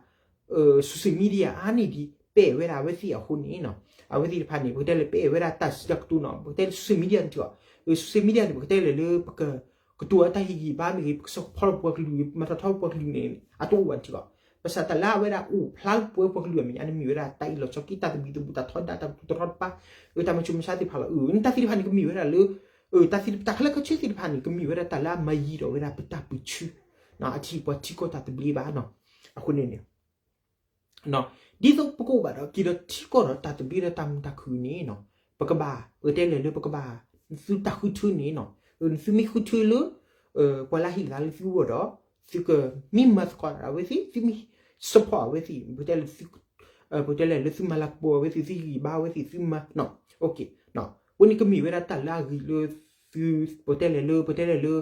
social media အါန့ၢ်ဒံး ပအဲၣ်ဝဲဒၣ်အဝဲသ့ၣ်အဃိန့ၣ် အဝဲသ့ၣ်တဖၣ်န့ၣ် ပကတဲလဲၣ် ပအဲၣ်ဝဲဒၣ်တၢ်စံးတၢ်ကတိၤနီၤ ပကတဲလဲၣ် social media န့ၣ်တခီ social media န့ၣ် ပကတဲလဲၣ်လၢ ပက ကတိၤအတၢ်ဟ့ၣ်ဂံၢ်ဘါမ့ၢ်ဂ့ၤ ပကဆီၣ်ဖီလီၤပှၤကလုာ် မၤထီၣ်ထီပှၤကလုာ်န့ၣ် အတအိၣ်ဘၣ်န့ၣ်တခီ ဘၣ်ဆၣ်တၢ်လၢအဝဲဒၣ်အိၣ်ဖျါလၢပဝဲပှၤကလုာ်အမဲာ်ညါန့ၣ် မ့ၢ်ဝဲဒၣ်တၢ်အ့ၣ်လိာ်ဆိးက့ တၢ်သဘံၣ်သဘုၣ် တၢ်ထီဒါ တၢ်ကတိၤတရီတပါ တၢ်မၤဆူၣ်မၤဆါသ့ၣ်တဖၣ်လီၤ. တၢ်သ့ၣ်တဖၣ်န့ၣ် ကမ့ၢ်ဝဲဒၣ်လၢ တၢ်သ့ၣ်တဖၣ် တၢ်ခဲလၢာ်ခဲဆ့သ့ၣ်တဖၣ်န့ၣ် ကမ့ၢ်ဝဲဒၣ်တၢ်လၢအမၤယံာ်ဒီးဝဲဒၣ်ပတၢ်ပၢဆှၢ အထံၣ်ပှၤထံကီၢ်တၢ်သဘျ့ဘၣ်နီၤ. အဃိန့ၣ်န့ၣ် ဒ်သိးပကအိၣ်ဘၣ်ဒီးက့ၤဒီးထံကီၢ်ဒီးတၢ်သဘျ့ဒီးတၢ်မုာ်တၢ်ခုၣ်န့ၣ် ပကဘၣ် ပကတဲလဲၣ်လၢပကဘၣ် သုတၢ်ဃုထၢန့ၣ် သုမ့ၢ်ဃုထၢလၢ ပှၤလၢဟ့ၣ်လီၤသးလၢသုဂီၢ်ဒီး သုကမ့ၢ်မၤသကိးအဝဲသ့ၣ် သုမ့ၢ် support အဝဲသ့ၣ် ပတဲလဲၣ် ပတဲလဲၣ်လၢသုမၤလၤကပီၤအဝဲသ့ၣ် သုဟ့ၣ်ဂံၢ်ဘါအဝဲသ့ၣ် သုမၤ အဝဲန့ၣ်ကမ့ၢ်ဝဲဒၣ်တၢ်လၢအဂ့ၤလၢ သု ပတဲလဲၣ်လၢ ပတဲလဲၣ်လၢ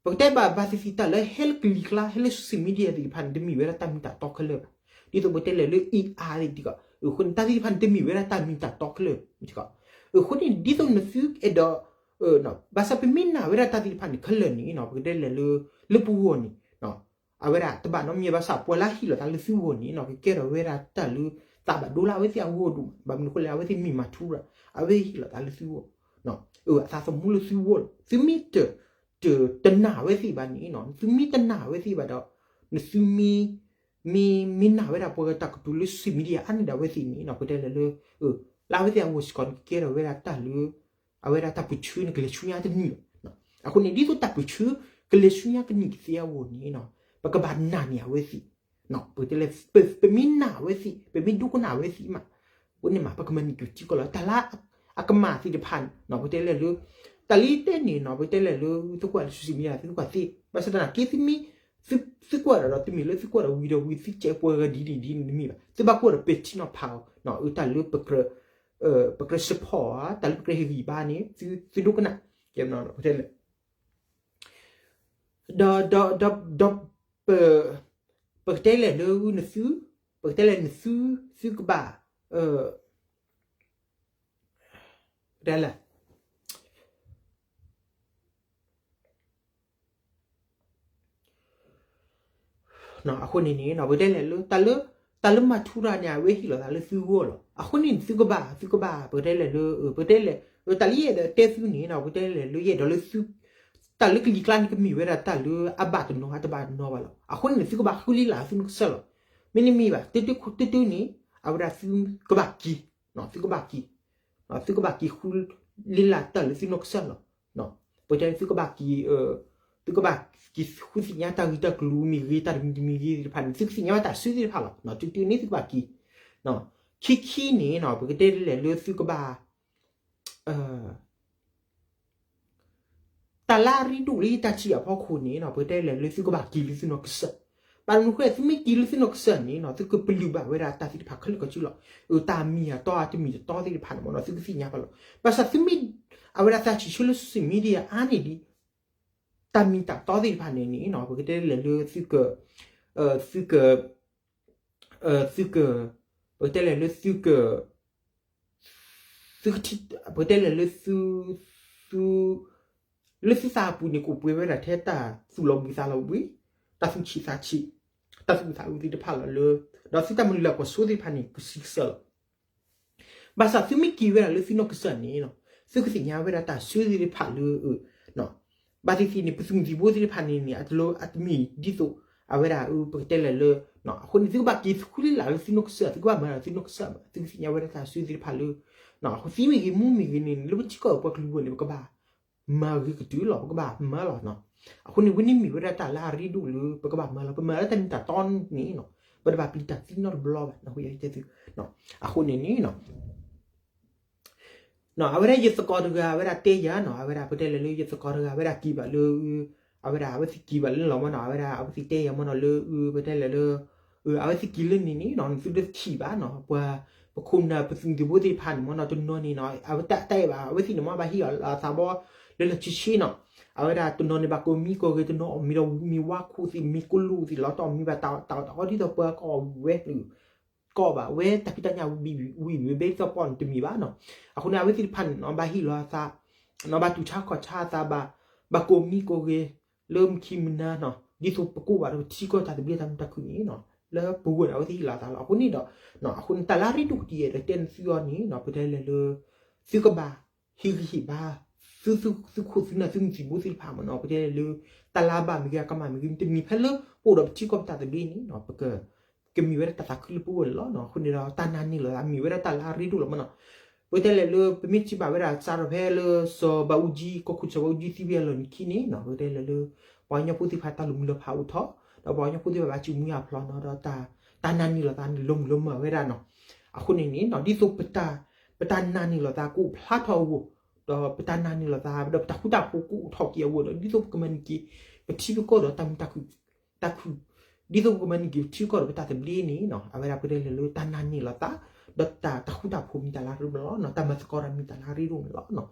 ပကတဲဘၣ်ဘၣ်သ့ၣ်သ့ၣ်တၢ်လၢဟဲလၢကလံၤကျါ ဟဲလၢ social media သ့ၣ်တဖၣ်န့ၣ် တမ့ၢ်ဝဲဒၣ်တၢ်မ့ၢ်တၢ်တီခဲလၢာ်ဘၣ်. ဒ်သိးပတဲလဲၣ်လၢ AI သ့ၣ်တခီ အဃိန့ၣ် တၢ်သ့ၣ်တဖၣ်န့ၣ် တမ့ၢ်ဝဲဒၣ်တၢ်မ့ၢ်တၢ်တီခဲလၢာ်တခီ အဃိန့ၣ် ဒ်သိးနသုအဲၣ်ဒိး ဘၣ်ဆၣ်ပမ့ၢ်နာ်ဝဲဒၣ်တၢ်သ့ၣ်တဖၣ်န့ၣ် ခဲလၢာ်န့ၣ်နီၤ ပကတဲလဲၣ်လၢ လၢပဂီၢ်န့ၣ် အဝဲဒၣ်တဘၣ်နီတမံၤဘၣ်ဆၣ် ပှၤလၢဟ့ၣ်လီၤသးလၢသုဂီၢ်န့ၣ်နီၤ ကကဲထီၣ်ဝဲဒၣ်တၢ်လၢ သးဘၣ်ဒိလၢအဝဲသ့ၣ်အဂီၢ်ဒိၣ်မး ဘၣ်မနုၤအဃိလဲၣ် အဝဲသ့ၣ်မ့ၢ်မၤထူရၤ အဝဲဟ့ၣ်လီၤသးလၢသုဂီၢ် အသးသမူလၢသုဂီၢ်လီၤ. သုမ့ၢ်တ တ တနာ်ဝဲသ့ၣ်ဘၣ်န့ၣ်နီၤ သုမ့ၢ်တနာ်ဝဲသ့ၣ်ဘၣ်ဒီး နသုမ့ၢ် မ့ၢ် မ့ၢ်နာ်ဝဲဒၣ်ပှၤတၢ်ကတိၤလၢ social media အါန့ၢ်ဒၣ်ဝဲသ့ၣ်န့ၣ်နီၤ ပတဲလဲၣ်လၢ လၢအဝဲသ့ၣ်အဂီၢ်စ့ၢ်ကီးန့ၣ် ကကဲထီၣ်ဝဲဒၣ်တၢ်လၢ အဝဲဒၣ်တၢ်ပၢၢ်ဆၢန့ၣ် ကလဲၤဆူညါတနံၤလီၤ. အဃိန့ၣ် ဒ်သိးတၢ်ပၢၢ်ဆၢ ကလဲၤဆူညါကနံၣ်ကသ့အဂီၢ်န့ၣ်နီၤ ပကဘၣ်နာ်န့ၢ်အဝဲသ့ၣ် ပတဲလဲၣ် ပမ့ၢ်နာ်အဝဲသ့ၣ် ပမ့ၢ်ဒိကနၣ်အဝဲသ့ၣ်မး အဃိန့ၣ်မး ပကမၤန့ၢ်က့ၤထံကီၢ်လီၤ. တၢ်လၢအကမၣ်သ့ၣ်တဖၣ်န့ၣ်နီၤ ပတဲလဲၣ်လၢ တၢ်လၢတဲန့ၣ်နီၤ ပတဲလဲၣ်လၢ သုကွၢ်လၢ social media သုကွၢ်သ့ ဘၣ်ဆၣ်သနာ်က့ သုမ့ၢ် သုကွၢ်ဒီး တမ့ၢ်လၢသုကွၢ်ဒီးဝံၤဒီးဝံၤ သုကဲပှၤဂၤဒ်န့ၣ်ဒ်န့ၣ်တမ့ၢ်ဘၣ် သုဘၣ်ကွၢ်ဒီးပဲာ်ထံနီၤဖးအီၤ တၢ်လၢ ပကြၢး support တၢ်လၢပကြၢးဟ့ၣ်ဂံၢ်ဘါန့ၣ် သုဒိကနၣ် ပတဲလဲၣ် ဒီး ဒီး ဒီး ပ ပကတဲလဲၣ်လၢနသု ပကတဲလဲၣ်နသု သုကဘၣ် ပတဲလဲၣ် အဃိန့ၣ်န့ၣ် ပကတဲလဲၣ်လၢ တၢ်လၢ တၢ်လၢမၤထူရၤန့ၣ် အဝဲဟ့ၣ်လီၤသးလၢသုဂီၢ်လီၤ. အဃိန့ၣ်န့ၣ် သုကဘၣ် သုကဘၣ် ပကတဲလဲၣ်လၢ ပကတဲလဲၣ် တၢ်လၢယအဲၣ်ဒိးတဲသုန့ၣ် ပကတဲလဲၣ်လၢယအဲၣ်ဒိးလၢသု တၢ်လၢကလံၤကျါန့ၣ် ကမ့ၢ်ဝဲဒၣ်တၢ်လၢအဘၣ်တနီၤ အတဘၣ်တနီၤဘၣ်လီၤ. အဃိန့ၣ်န့ၣ် သုကဘၣ်ဃုလ့လၢသုနီၢ်ကစၢ်လီၤ. မ့တမ့ၢ်ဘၣ် တတုၤန့ၣ် အဝဲဒၣ်သုကဘၣ်က့ၤ သုကဘၣ်က့ၤ သုကဘၣ်က့ၤဃုလ့လၢတၢ်လၢသုနီၢ်ကစၢ်လီၤ. ပတဲသုကဘၣ်က့ၤ သုကဘၣ်က့ၤဃုသ့ၣ်ညါတၢ်ဂ့ၢ်တၢ်ကျိၤမ့ၢ်ဂ့ၤ တၢ်တမံၤတမံၤဂ့ၤသ့ၣ်တဖၣ်န့ၣ် သုကသ့ၣ်ညါဘၣ်တၢ်စုသ့ၣ်တဖၣ်လီၤ. တတုၤန့ၣ်သုကဘၣ်က့ၤ ခံခံန့ၣ် ပကတဲလဲၣ်လၢသုကဘၣ် တၢ်လၢအရ့ဒိၣ်လၢယတၢ်ထံၣ်အဖီခိၣ်န့ၣ် ပကတဲလဲၣ်လၢသုကဘၣ်က့ၤလၢသုနီၢ်ကစၢ်. ဘၣ်မနုၤဃိ သုမ့ၢ်က့ၤလၢသုနီၢ်ကစၢ်န့ၣ် သုကပလၢၢ်ဘၣ်ဝဲဒၣ်တၢ်သ့ၣ်တဖၣ်ခဲလၢာ်ခဲဆ့လီၤ. တၢ်မ့ၢ်အတီအတမ့ၢ်တတီသ့ၣ်တဖၣ်န့ၣ်မ့ၢ်နီၤ သုကသ့ၣ်ညါဘၣ်လီၤ. ဘၣ်ဆၣ်သုမ့ၢ် အဝဲဒၣ်တၢ်ထံၣ်ဆၢလၢ social media အါန့ၢ်ဒံး တၢ်မ့ၢ်တၢ်တီသ့ၣ်တဖၣ်န့ၣ်န့ၣ် ပကတဲလဲၣ်လၢသုက သုက သုက ပကတဲလဲၣ်လၢသုက သုကထံၣ် ပကတဲလဲၣ်လၢသု သု လၢသုသးအပူၤန့ၣ် ကအိၣ်ပှဲၤဝဲဒၣ်ထဲတၢ်သူၣ်လီၤဘှံးသးလီၤဘှံး တၢ်သူၣ်ဆံးသးဆံး တၢ်သူၣ်အုးသးအုးသ့ၣ်တဖၣ်လီၤလၢ ဒီးသုတၢ်မၤလုၢ်လၢ်ကွၢ်စိသ့ၣ်တဖၣ်န့ၣ် ကဆံးကစၢ်လီၤ. ဘၣ်ဆၣ်သုမ့ၢ်က့ၤဝဲဒၣ်လၢသုနီၢ်ကစၢ်န့ၣ် သုကသ့ၣ်ညါဝဲဒၣ်တၢ်ဆၢသ့ၣ်တဖၣ်လၢ ဘၣ်သ့ၣ်သ့ၣ်န့ၣ် ပသုးမုၢ်သံၣ်ဘိသ့ၣ်တဖၣ်န့ၣ်န့ၣ် အတလၢအတမ့ၢ်ဒ်သိး အဝဲဒၣ် ပကတဲလဲၣ်လၢ အဃိန့ၣ် သုကဘၣ်က့ၤဃုလ့လၢသုနီၢ်ကစၢ် သုကဘၣ်မၤလၢသုနီၢ်ကစၢ် သုကသ့ၣ်ညါဝဲဒၣ်တၢ်ဆၢသ့ၣ်တဖၣ်လၢ အဃိသံမ့ၢ်ဂ့ၤမူမ့ၢ်ဂ့ၤန့ၣ် လၢပထံကီၢ်ပှၤကလုာ်အဂီၢ်န့ၣ် ပကဘၣ်မၤဂ့ၤကတၢၢ်လီၤ ပကဘၣ်မၤလီၤ. အဃိန့ၣ် ဝဲန့ၣ်မ့ၢ်ဝဲဒၣ်တၢ်လၢအရ့ဒိၣ်လၢ ပကဘၣ်မၤလီၤ ပမၤလၢတၢ်မ့ၢ်တၢ်တီန့ၣ် ပတဘၣ်ပျံၤတၢ်သံနီတဘျီဘၣ် အဃိန့ၣ်န့ၣ် အဝဲဒၣ်ယသကိးတဂၤ အဝဲဒၣ်တဲယၤနီၤ အဝဲဒၣ်ပတဲလဲၣ်လၢယသကိးတဂၤ အဝဲဒၣ်က့ၤဘၣ်လၢ အဝဲဒၣ်အဝဲသ့ၣ်က့ၤဘၣ်လၢလီၤမနီၤ အဝဲဒၣ်အဝဲသ့ၣ်တဲယၤမနီၤလၢ ပတဲလဲၣ်လၢ အဝဲသ့ၣ်က့ၤလၢန့ၣ်န့ၣ်နီၤ နသုတထံၣ်ဘၣ်နီၤ ပှၤ ပခိၣ်နၢ်ပသုးမုၢ်သံၣ်ဘိသ့ၣ်တဖၣ်န့ၣ်မနီၤ တနီၤန့ၣ်နီၤ အဝဲတၢ်အဲၣ်ဘၣ် အဝဲသ့ၣ်န့ၣ်မ့ၢ်ဘၣ်ဟ့ၣ်လီၤသးဘီ လၢလီၢ်ဆ့ဆ့နီၤ အဝဲဒၣ်တနီၤန့ၣ်ဘၣ်ကိးမံၤကိးဂ့ၤ တနီၤအီၣ်မ့ၤဒီးမ့ၤဝါခိၣ်သ့ၣ် မ့ၤကိၢ်လိၣ်သ့ၣ် လီၤတၢ်အီၣ်မ့ၤဘၣ်တၢ်အီၣ်တၢ်အီဒ်သိးပှၤကအီၣ်ဝဲ ကီၢ်ဘၣ်ဝဲတၢ်ဖံးတၢ်ညၣ်ဝံၤဝံၤဘဲဒ်သိးပှၤန့ၣ်တမ့ၢ်ဘၣ်နီၤ အဃိန့ၣ် အဝဲသ့ၣ်တဖၣ်န့ၣ်နီၤ ဘၣ်ဟ့ၣ်လီၤသး နီၤ ဘၣ်တူၢ်ဆါခီၣ်ဆါသးဘၣ် ဘၣ်ကိးမံၤကိးဂ့ၤ လၢမုၢ်ခံမုၢ်နၤနီၤ ဒ်သိးပကိးဘၣ်ဒီးပထံကီၢ်တၢ်သဘျ့တၢ်မုာ်တၢ်ခုၣ်န့ၣ်နီၤ လၢပဂီၢ်န့ၣ် အဝဲသ့ၣ်ဟ့ၣ်လီၤသးလီၤ အဃိန့ၣ်ဒီး အဃိန့ၣ် တၢ်လၢအရ့ဒိၣ်ကတံၢ်ဒီးတဲနသုအီၤန့ၣ်နီၤ ပတဲလဲၣ်လၢ သုကဘၣ် ဟ့ၣ်ဂံၢ်ဟ့ၣ်ဘါ သု သု သုခိၣ်သုနၢ်သုမုၢ်သံၣ်ဘိသ့ၣ်တဖၣ်မနီၤ ပတဲလဲၣ်လၢ တၢ်လၢအဘၣ်မ့ၢ်ဂ့ၤ အကမၣ်မ့ၢ်ဂ့ၤ တမ့ၢ်ဖဲလၢ ပအိၣ်ဒီးပထံကီၢ်ပတၢ်သဘျ့န့ၣ်နီၤ ပက ကမ့ၢ်ဝဲဒၣ်တၢ်သးခုလၢပဂီၢ်န့ၣ်လီၤ. အဃိန့ၣ်ဒီး တၢ်နာ်န့ၢ်လီၤသး မ့ၢ်ဝဲဒၣ်တၢ်လၢအရ့ဒိၣ်လီၤမနီၤ ပတဲလဲၣ်လၢ ပမ့ၢ်ထံၣ်ဘၣ်ဝဲဒၣ် စးထီၣ်ဖဲလၢ စီၤဘၣ်အူကၠံ ကီၢ်ခိၣ်စီၤဘၣ်အူကၠံသံဝံၤအလီၢ်ခံန့ၣ်နီၤ ပတဲလဲၣ်လၢ ပှၤကညီဖိသ့ၣ်တဖၣ်တၢ်လီၤမုၢ်လီၤဖးအိၣ်ထီၣ် ဒီးပှၤကညီဖိသ့ၣ်တဖၣ်ဘၣ်စူၢ်မုၢ်အဖျိးနီၤ ဒီး တၢ်နာ်န့ၢ်လီၤသးန့ၣ် လီၤမုၢ်လီၤမၢ်ဝဲဒၣ်နီၤ အဃိန့ၣ်န့ၣ်နီၤ ဒ်သိးပတၢ် ပတၢ်နာ်န့ၢ်လီၤသးကအိၣ်ဖျါထီၣ်အဂီၢ် ဒီးပတၢ်နာ်န့ၢ်လီၤသး ဒီးပတၢ်ဃူတၢ်ဖိးကအိၣ်ထီၣ်က့ၤအဂီၢ်ဒီး ဒ်သိးပကမၤန့ၢ်က့ၤ ပထံပကီၢ်ဒီးတၢ်မုာ်တၢ်ခုၣ် တၢ်ခုၣ် ဒ်သိးပကမၤန့ၢ်က့ၤပထံပကီၢ်ဒီးပတၢ်သဘျ့န့ၣ်နီၤ အဝဲဒၣ်ပတဲလဲၣ်လၢတၢ်နာ်န့ၢ်လီၤသး ဒီးတၢ် တၢ်ဃူတၢ်ဖိးမ့ၢ်တၢ်လၢအရ့ဒိၣ်န့ၣ်လီၤ တၢ်မၤသကိးတၢ်မ့ၢ်တၢ်လၢအရ့ဒိၣ်န့ၣ်လီၤ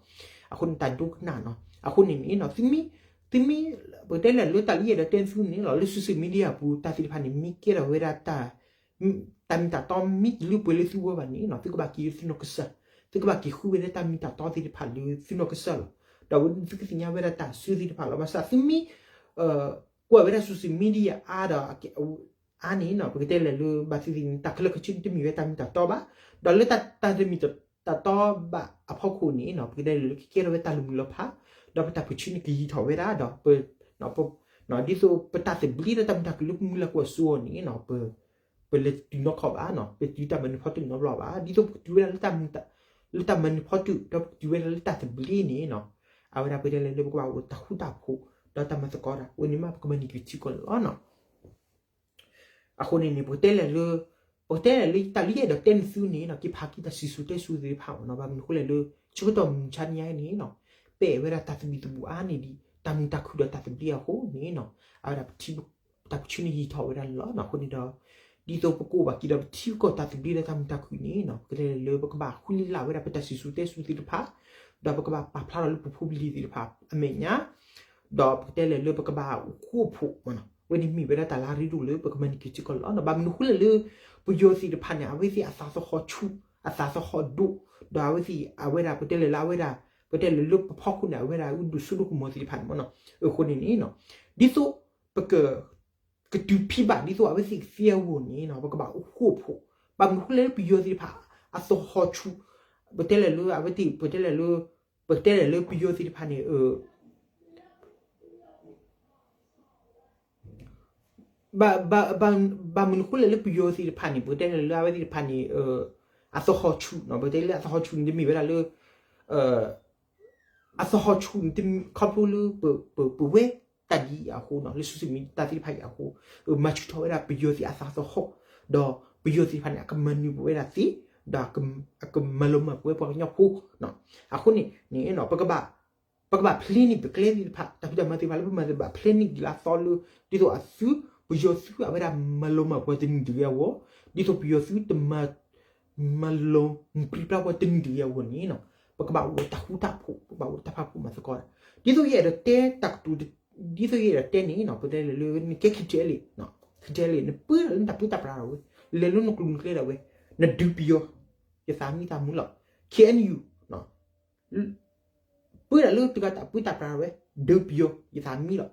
အဃိန့ၣ်တၢ်ဒိကနၣ်နီၤ အဃိန့ၣ်န့ၣ် သုမ့ၢ် သုမ့ၢ် ပကတဲလဲၣ်လၢတၢ်လၢယအဲၣ်ဒိးတဲသုန့ၣ်လီၤ လၢ social media အပူၤ တၢ်သ့ၣ်တဖၣ်န့ၣ် မ့ၢ်ကဲထီၣ်ဝဲဒၣ်တၢ် တၢ်မ့ၢ်တၢ်တီမ့ၢ်တလၢပှဲၤလၢသုဂီၢ်ဘၣ်န့ၣ်နီၤ သုကဘၣ်က့ၤလၢသုနီၢ်ကစၢ် သုကဘၣ်က့ၤဃုဝဲလၢတၢ်မ့ၢ်တၢ်တီသ့ၣ်တဖၣ်လၢသုနီၢ်ကစၢ်လီၤ. ဒီးအဝဲဒၣ်သုကသ့ၣ်ညါဝဲဒၣ်တၢ်စုသ့ၣ်တဖၣ်လီၤ. ဘၣ်ဆၣ်သုမ့ၢ် ကွၢ်ဝဲဒၣ် social media အါဒီး အါန့ၣ်နီၤ ပကတဲလဲၣ်လၢ ဘၣ်သ့ၣ်သ့ၣ်န့ၣ် တၢ်ခဲလၢာ်ခဲဆ့န့ၣ်တမ့ၢ်ဝဲတၢ်မ့ၢ်တၢ်တီဘၣ်, ဒီးလၢတၢ်တမ့ၢ်တၢ်တီဘၣ်အဖီခိၣ်န့ၣ်နီၤ ပကတဲလဲၣ်လၢကကဲထီၣ်ဝဲတၢ်လီၤမုၢ်လီၤဖး, ဒီးပတၢ်ပၢၢ်ဆၢန့ၣ်ကယံာ်ထီၣ်ဝဲဒၣ်ဒီး ဒ်သိးပတၢ်သဘျ့ဒီးတၢ်မုာ်တၢ်ခုၣ်လၢပမုၢ်လၢ်ကွၢ်စိအီၤန့ၣ်နီၤ ပ ပလဲၤတတုၤနီတခီဘၣ်နီၤ, ပလဲၤတုၤတၢ်မၤနၢၤဖီတၢၣ်နီတဘျီဘၣ်. ဒ်သိးပကတုၤဝဲဒၣ်လၢတၢ်မၤနၢၤဖီတၢၣ် ဒီးပကတုၤဝဲဒၣ်လၢတၢ်သဘျ့န့ၣ်နီၤ, အဝဲဒၣ်ပတဲလဲၣ်လၢပကဘၣ်အိၣ်တၢ်ဃူတၢ်ဖိး ဒီးတၢ်မၤသကိးတၢ် အဝဲန့ၣ်မးပကမၤန့ၢ်က့ၤထံကီၢ်န့ၣ်လီၤနီၤ. အဃိန့ၣ်န့ၣ် ပကတဲလဲၣ်လၢ ပကတဲလဲၣ်လၢတၢ်လုၢ်အဲၣ်ဒိးတဲနသုန့ၣ်နီၤ က့ၤဖးက့ၤတၢ်စံၣ်စိၤတဲစိၤသ့ၣ်တဖၣ်မ့ၢ်နီၤ, ဘၣ်မနုၤအဃိလဲၣ်လၢ ဆၢကတီၢ်မုၢ်မဆါတနံၤအံၤန့ၣ်နီၤ ပဲာ်ဝဲဒၣ်တၢ်သဘံၣ်သဘုၣ်အါန့ၢ်ဒံး တၢ်မုာ်တၢ်ခုၣ်ဒီးတၢ်သဘျ့အဃိန့ၣ်နီၤ, အဝဲဒၣ် တၢ်ပၢၢ်ဆၢန့ၣ်ယံာ်ထီၣ်ဝဲဒၣ်န့ၣ်လီၤ. အဃိန့ၣ်ဒီး ဒ်သိးပကအိၣ်ဘၣ်က့ၤဒီးပထံပကီၢ်တၢ်သဘျ့ဒီးတၢ်မုာ်တၢ်ခုၣ်န့ၣ်နီၤ ပကတဲလဲၣ်လၢပကဘၣ်ဃုလၢ်ဝဲဒၣ်ပတၢ်စံၣ်စိၤတဲစိၤသ့ၣ်တဖၣ်, ဒီးပကဘၣ်ပာ်ဖျါထီၣ်လၢပဖိပလံၤသ့ၣ်တဖၣ်အမဲာ်ညါ ဒီးပကတဲလဲၣ်လၢပကဘၣ်အိၣ်ဃူအိၣ်ဖိးမ့ၢ်နီၤ, အဝဲန့ၣ်မ့ၢ်ဝဲဒၣ်တၢ်လၢအရ့ဒိၣ်လၢပကမၤန့ၢ်က့ၤထံကီၢ်န့ၣ်လီၤ. ဘၣ်မနုၤအဃိလဲၣ်လၢ ပယီၤသ့ၣ်တဖၣ်န့ၣ် အဝဲသ့ၣ်အသးသဟီၣ်ဆူၣ် အသးသဟီၣ်ဒိၣ်, ဒီးအဝဲသ့ၣ် အဝဲဒၣ်ပတဲလဲၣ်လၢအဝဲဒၣ် ပတဲလဲၣ်လၢပဖီခိၣ်န့ၣ် အဝဲဒၣ်အုၣ်ဒိၣ်ဆိဒိၣ်ကမီၤသ့ၣ်တဖၣ်န့ၣ်မ့ၢ်နီၤ, အဃိန့ၣ်န့ၣ် ဒ်သိးပက ကတုၤဖံးဘၣ်ဒ်သိးအဝဲသ့ၣ်ကသ့အဂီၢ်န့ၣ်နီၤ ပကဘၣ်အိၣ်ဃူအိၣ်ဖိး, ဘၣ်မနုၤအဃိလဲၣ်လၢပယီၤသ့ၣ်တဖၣ် အသဟီၣ်ဆူၣ် ပတဲလဲၣ်လၢအဝဲသ့ၣ် ပတဲလဲၣ်လၢ ပတဲလဲၣ်လၢပယီၤသ့ၣ်တဖၣ်န့ၣ် ဘၣ်မနုၤအဃိလဲၣ်လၢပယီၤသ့ၣ်တဖၣ်န့ၣ် ပကတဲလဲၣ်လၢအဝဲသ့ၣ်တဖၣ်န့ၣ် အသဟီၣ်ဆူၣ်နီၤ ပတဲလၢအသဟီၣ်ဆူၣ်န့ၣ် တမ့ၢ်ဝဲဒၣ်လၢ အသဟီၣ်ဆူၣ်န့ၣ် ခီဖျိလၢ ပဝဲတၢ်ဒ်အံၤအဃိနီၤ လၢ social media တၢ်သ့ၣ်တဖၣ်အံၤအဃိ မၤဆူၣ်ထီၣ်ဝဲဒၣ်ပယီၤသ့ၣ်အသးသဟီၣ်, ဒီးပယီၤသ့ၣ်တဖၣ်န့ၣ် အကမၤနၢၤပဝဲဒၣ်သ့, ဒီးအကမၤလီၤမၢ်ပဝဲပှၤကညီဖိ, အဃိန့ၣ်န့ၣ် ပကဘၣ်ဖျ့န့ၢ်ပကျဲသ့ၣ်တဖၣ် တၢ်ဖံးတၢ်မၤသ့ၣ်တဖၣ်လၢပမၤသ့ၣ်တဖၣ် ဖျ့န့ၢ်ဒံးလၢအသီလၢ ဒ်သိးအသု ပယီၤသုအဝဲဒၣ်မၤလီၤမၢ်ပှၤတနံၤတဂ့ၤအဂီၢ်, ဒ်သိးပယီၤသုတမၤ မၤလီၤပြံပြါပှၤတနံၤတဂ့ၤအဂီၢ်န့ၣ်နီၤ ပကဘၣ်အိၣ်ဒီးတၢ်ဃူတၢ်ဖိး ပကဘၣ်အိၣ်ဒီးတၢ်ပာ်ဖှိၣ်မၤသကိးတၢ်, ဒ်သိးယအဲၣ်ဒိးတဲတၢ်ကတိၤ ဒ်သိးယအဲၣ်ဒိးတဲန့ၣ်နီၤ ပတဲလၢလၢနကဲ KTLA, KTLA နပၢတၢ်လၢနတၢ်ပၢတၢ်ပြးဒၣ်ဝဲ, လဲၤလၢနကျိၤနကျဲဒၣ်ဝဲ, နဒုးပယီၤ ယသးမံသးမုာ်လီၤ, KNU ပၢတၢ်လၢတဂၤတၢ်ပၢတၢ်ပြးဒၣ်ဝဲ, ဒုးပယီၤ ယသးမံလီၤ,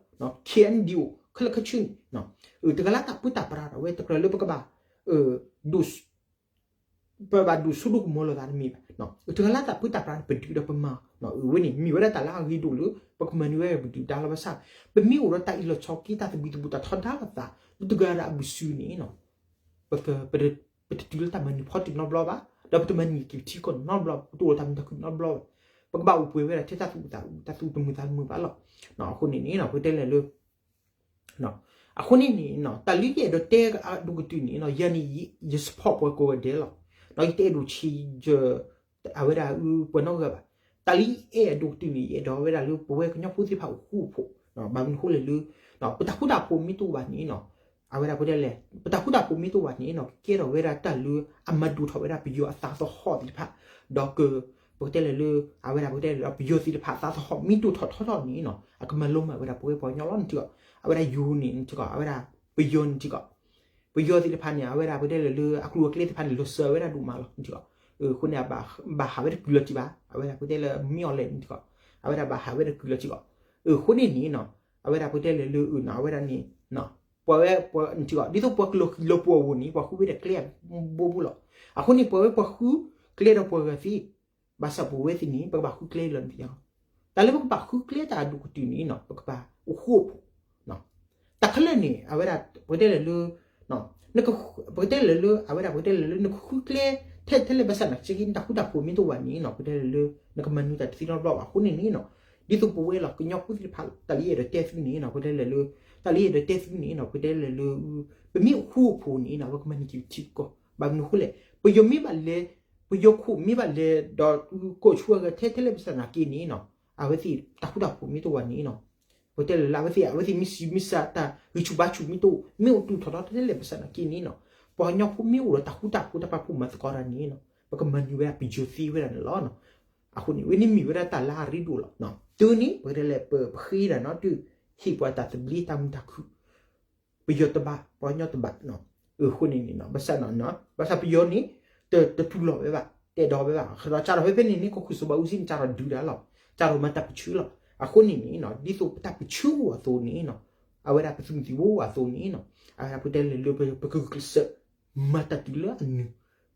KNDO ခဲလၢာ်ခဲဆ့န့ၣ် တဂၤလၢတၢ်ပၢတၢ်ပြးဒၣ်ဝဲ တကြၢးလၢပကဘၣ် ဒိၣ် ပဘၣ်ဒိၣ်ဆိဒိၣ်ကမီၤလိာ်သးတမ့ၢ်ဘၣ်, တဂၤလၢတၢ်ပၢတၢ်ပြးန့ၣ် ပဒုးဒီးပမၤ, အဝဲန့ၣ် မ့ၢ်ဝဲဒၣ်တၢ်လၢအရ့ဒိၣ်လၢ ပကမၤနၢၤဝဲပဒုၣ်ဒါလီၤ. ဘၣ်ဆၣ် ပမ့ၢ်အိၣ်ဒီးတၢ်အ့ၣ်လိာ်ဆိးက့ တၢ်သဘံၣ်သဘုၣ်တၢ်ထီဒါလိာ်သး လၢတဂၤဒီးအဘုၣ်စုန့ၣ် ပတတုၤလၢတၢ်မၤနၢၤဖီတၢၣ်နီတဘျီဘၣ်, ဒီးပတမၤန့ၢ်က့ၤပထံကီၢ်နီတဘျီ, ပတအိၣ်ဒီးတၢ်မုာ်တၢ်ခုၣ်နီတဘျီဘၣ်, ပကဘၣ်အိၣ်ပှဲၤဝဲဒၣ်ထဲတၢ်သူၣ်အုးသးအုး တၢ်သူၣ်တမုာ်သးတမုာ်ဘၣ်လီၤ. အဃိန့ၣ်န့ၣ် ပတဲလဲၣ်လၢ အဃိန့ၣ်န့ၣ် တၢ်လၢယအဲၣ်ဒိးတဲအဒိၣ်ကတၢၢ်န့ၣ် ယၤန့ၣ် ယ support ပှၤကိးဂၤဒဲးလီၤ. ယတအဲၣ်ဒိးဆံး အဝဲဒၣ်ပှၤနီတဂၤဘၣ်. တၢ်လၢယအဲၣ်အဒိၣ်ကတၢၢ်န့ၣ် ယအဲၣ်ဒိးဝဲဒၣ်လၢပဝဲကညီဖိသ့ၣ်တဖၣ်အိၣ်ဃူအိၣ်ဖိး, ဘၣ်မနုၤအဃိလဲၣ်လၢ ပတၢ်ဃူတၢ်ဖိးမ့ၢ်တအိၣ်ဘၣ်န့ၣ် အဝဲဒၣ်ပတဲလဲၣ် ပတၢ်ဃူတၢ်ဖိးမ့ၢ်တအိၣ်ဘၣ်န့ၣ် ကကဲထီၣ်ဝဲဒၣ်တၢ်လၢအမၤဒိၣ်ထီၣ်ဝဲဒၣ်ပယီၤအသးသဟီၣ်သ့ၣ်တဖၣ်, ဒီးက ပကတဲလဲၣ်လၢ အဝဲဒၣ်ပကတဲလဲၣ်လၢ ပယီၤသ့ၣ်တဖၣ်အသးသဟီၣ်မ့ၢ်ဒိၣ်ထီၣ်ထီထီၣ်န့ၣ် အကမၤလီၤမၢ်ဝဲဒၣ်ပဝဲပှၤကညီလီၤ နထံၣ်အီၤ, အဝဲဒၣ်ယိၤန့ၣ် နထံၣ်အီၤ အဝဲဒၣ်ပယီၤန့ၣ်ထံၣ်အီၤ ပယီၤသ့ၣ်တဖၣ်န့ၣ် အဝဲဒၣ်ပကတဲလဲၣ်လၢ အကျိၤအကျဲသ့ၣ်တဖၣ်န့ၣ် လီၤစၢၤဝဲဒၣ်ဒိၣ်မးလီၤ နထံၣ်အီၤ, အဃိန့ၣ် ဘၣ်ဟးဝဲတကုာ်လီၤတံၢ်ဘၣ် အဝဲဒၣ်ပကတဲလၢမ့ၢ်အီၤလဲၣ် နထံၣ်အီၤ, အဝဲဒၣ်ဘၣ်ဟးဝဲတကုာ်လီၤတံၢ်အီၤ, အဃိန့ၣ်န့ၣ် အဝဲဒၣ်ပကတဲလဲၣ်လၢ အဝဲဒၣ်န့ၣ် ပှၤဝဲ နထံၣ်အီၤ ဒ်သိးပှၤကလီၤဃံၤလီၤပှီၢ်အဂီၢ်န့ၣ် ပှၤဃုဝဲဒၣ်ကျဲအဘိဘိလီၤ, အဃိန့ၣ် ပှၤဝဲပှၤဃုကျဲဒီးပှၤဂၤသ့ ဘၣ်ဆၣ်ပဝဲသ့ၣ်န့ၣ် ပကဘၣ်ဃုကျဲလီၤန့ၣ် တၢ်လၢပကဘၣ်ဃုကျဲတၢ်အဒိၣ်ကတၢၢ်န့ၣ် ပကဘၣ်အိၣ်ဃူအိၣ်ဖိး, တၢ်ခဲလၢာ်န့ၣ် အဝဲဒၣ် ပကတဲလဲၣ်လၢ ပကတဲလဲၣ်လၢ အဝဲဒၣ်ပကတဲလဲၣ်လၢ နကဃုကျဲ ထဲထဲလဲၣ်ဘၣ်ဆၣ်နာ်က့ နတၢ်ဃူတၢ်ဖိးမ့ၢ်တအိၣ်ဘၣ်န့ၣ် ပကတဲလဲၣ်လၢ နကမၤနၢၤတၢ်တသ့နီတဘျီဘၣ် အဃိန့ၣ်န့ၣ် ဒ်သိးပဝဲလီၤ ကညီဖိသ့ၣ်တဖၣ် တၢ်လၢယအဲၣ်ဒိးတဲသုန့ၣ် ပကတဲလဲၣ်လၢ တၢ်လၢယအဲၣ်ဒိးတဲသုန့ၣ် ပကတဲလဲၣ်လၢ ပမ့ၢ်အိၣ်ဃူအိၣ်ဖိးန့ၣ် ပကမၤန့ၢ်က့ၤထံကီၢ် ဘၣ်မနုၤအဃိလဲၣ် ပယီၤမ့ၢ်ဘၣ်လဲၤ ပယီၤခိၣ်မ့ၢ်ဘၣ်လဲၤဒီး ကိးဆူအဂၤထဲထဲလဲၣ်ဘၣ်ဆၣ်နာ်က့န့ၣ် အဝဲသ့ၣ်တၢ်ဃူတၢ်ဖိးမ့ၢ်တအိၣ်ဘၣ်န့ၣ် ပတဲလဲၣ်လၢအဝဲသ့ၣ် အဝဲသ့ၣ်မ့ၢ်စံးမ့ၢ်စးတၢ်ဂံၢ်ဆူၣ်ဘါဆူၣ်မ့ၢ်တအိၣ် မ့ၢ်အိၣ်တူၢ်ထီၣ်ထီထဲလဲၣ်ဘၣ်ဆၣ်နာ်က့န့ၣ် ပှၤကညီဖိမ့ၢ်အိၣ်ဒီးတၢ်ဃူတၢ်ဖိးတၢ်ပာ်ဖှိၣ်မၤသကိးတၢ်န့ၣ် ပကမၤနၢၤဝဲဒၣ်ပယီၤသ့ဝဲဒၣ်န့ၣ်လီၤ. အဃိန့ၣ် ဝဲန့ၣ်မ့ၢ်ဝဲဒၣ်တၢ်လၢအရ့ဒိၣ်လီၤ. တုၤန့ၣ် ပကတဲလဲၣ် ပပဃ့ဒၣ်နီၤ တုၤဟ့ၣ်ပှၤတၢ်သဘျ့တၢ်မုာ်တၢ်ခုၣ် ပယီၤတဘၣ် ပှၤကညီတဘၣ် အဃိန့ၣ်န့ၣ် ဘၣ်ဆၣ် ဘၣ်ဆၣ်ပယီၤန့ၣ် တတူၢ်လိာ်ဝဲဘၣ် တအဲၣ်ဒိးဝဲဘၣ် ဒီးစးထီၣ်ဖဲဖဲန့ၣ်န့ၣ် ကီၢ်ခိၣ်စီၤဘးအူစ့ၣ်န့ၣ် စးထီၣ်ဒုးတၢ်လီၤ. တၢ်ရိၣ်မၤတၢ်ပၢဆှၢလီၤ. အဃိန့ၣ်န့ၣ် ဒ်သိးပတၢ်ပၢဆှၢအိၣ်အသိးန့ၣ် အဝဲဒၣ်ပသုးမုၢ်သံၣ်ဘိအသိးန့ၣ် အဝဲဒၣ်ပတဲလဲၣ်လၢပကဂုာ်ကျဲးစၢး မၤတၢ်တုၤလၢအနုာ်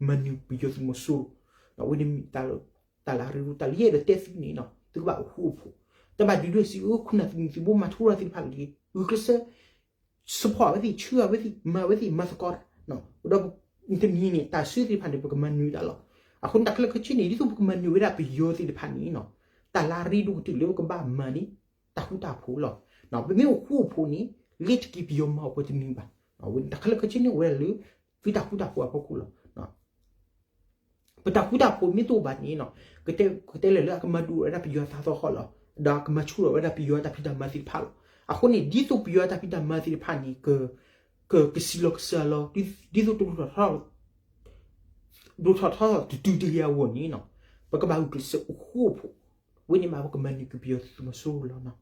မၤနုာ်ပယီၤသုးမီၤစိရိၤ, အဝဲန့ၣ်မ့ၢ်တၢ်လၢယအဲၣ်ဒိးတဲသုန့ၣ် သုကဘၣ်အိၣ်ဃူအိၣ်ဖိး, တဘၣ်ဒုးဒွဲၣ်စံးအၢ ခိၣ်နၢ်သုးမုၢ်သံၣ်ဘိမၤထူရၤသ့ၣ်တဖၣ်လၢ ဂုာ်ကျဲးစၢး support အဝဲသ့ၣ် ဆှၢအဝဲသ့ၣ် မၤအဝဲသ့ၣ် မၤသကိးတၢ်, ဒီးတနံၤန့ၣ် တၢ်ဆၢသ့ၣ်တဖၣ်န့ၣ် ပကမၤနုာ်တၢ်လီၤ. အဃိန့ၣ် တၢ်ခဲလၢာ်ခဲဆ့န့ၣ် ဒ်သိးပကမၤနုာ်ဝဲဒၣ်ပယီၤသ့ၣ်တဖၣ်န့ၣ် တၢ်လၢအရ့ဒိၣ်ကတၢၢ်လၢပကဘၣ်မၤန့ၣ် တၢ်ဃူတၢ်ဖိးလီၤ. ပမ့ၢ်အိၣ်ဃူအိၣ်ဖိးန့ၣ် လ့ၤတက့ၤပယီၤမၤအီၣ်ပှၤတနုာ်ဘၣ်. တၢ်ခဲလၢာ်ခဲဆ့န့ၣ် အိၣ်ဝဲဒၣ်လၢ သုတၢ်ဃူတၢ်ဖိးအဖီခိၣ်လီၤ. ပတၢ်ဃူတၢ်ဖိးမ့ၢ်တအိၣ်ဘၣ်န့ၣ် ကတဲလဲၣ်လၢအကမၤဒုးအိၣ်ဝဲဒၣ်ပယီၤအသးသီဃီလီၤ. ဒီးအကမၤဆူၣ်ထီၣ်ဝဲဒၣ်ပယီၤအတၢ်ဖံးတၢ်မၤသ့ၣ်တဖၣ်လီၤ. အဃိန့ၣ် ဒ်သိးပယီၤအတၢ်ဖံးတၢ်မၤသ့ၣ်တဖၣ်န့ၣ် ကစံးလီၤကစၢ်လီၤ ဒ်သိးတ ဒိၣ်ထီၣ်ထီထီၣ်တတုၤတဂ့ၤအဂီၢ်န့ၣ် ပကဘၣ်ဂုာ်ကျဲးစၢးအိၣ်ဃူအိၣ်ဖိး, ဝဲန့ၣ်မး ပကမၤန့ၢ်က့ၤပယီၤသုးမီၤစိရိၤလီၤ.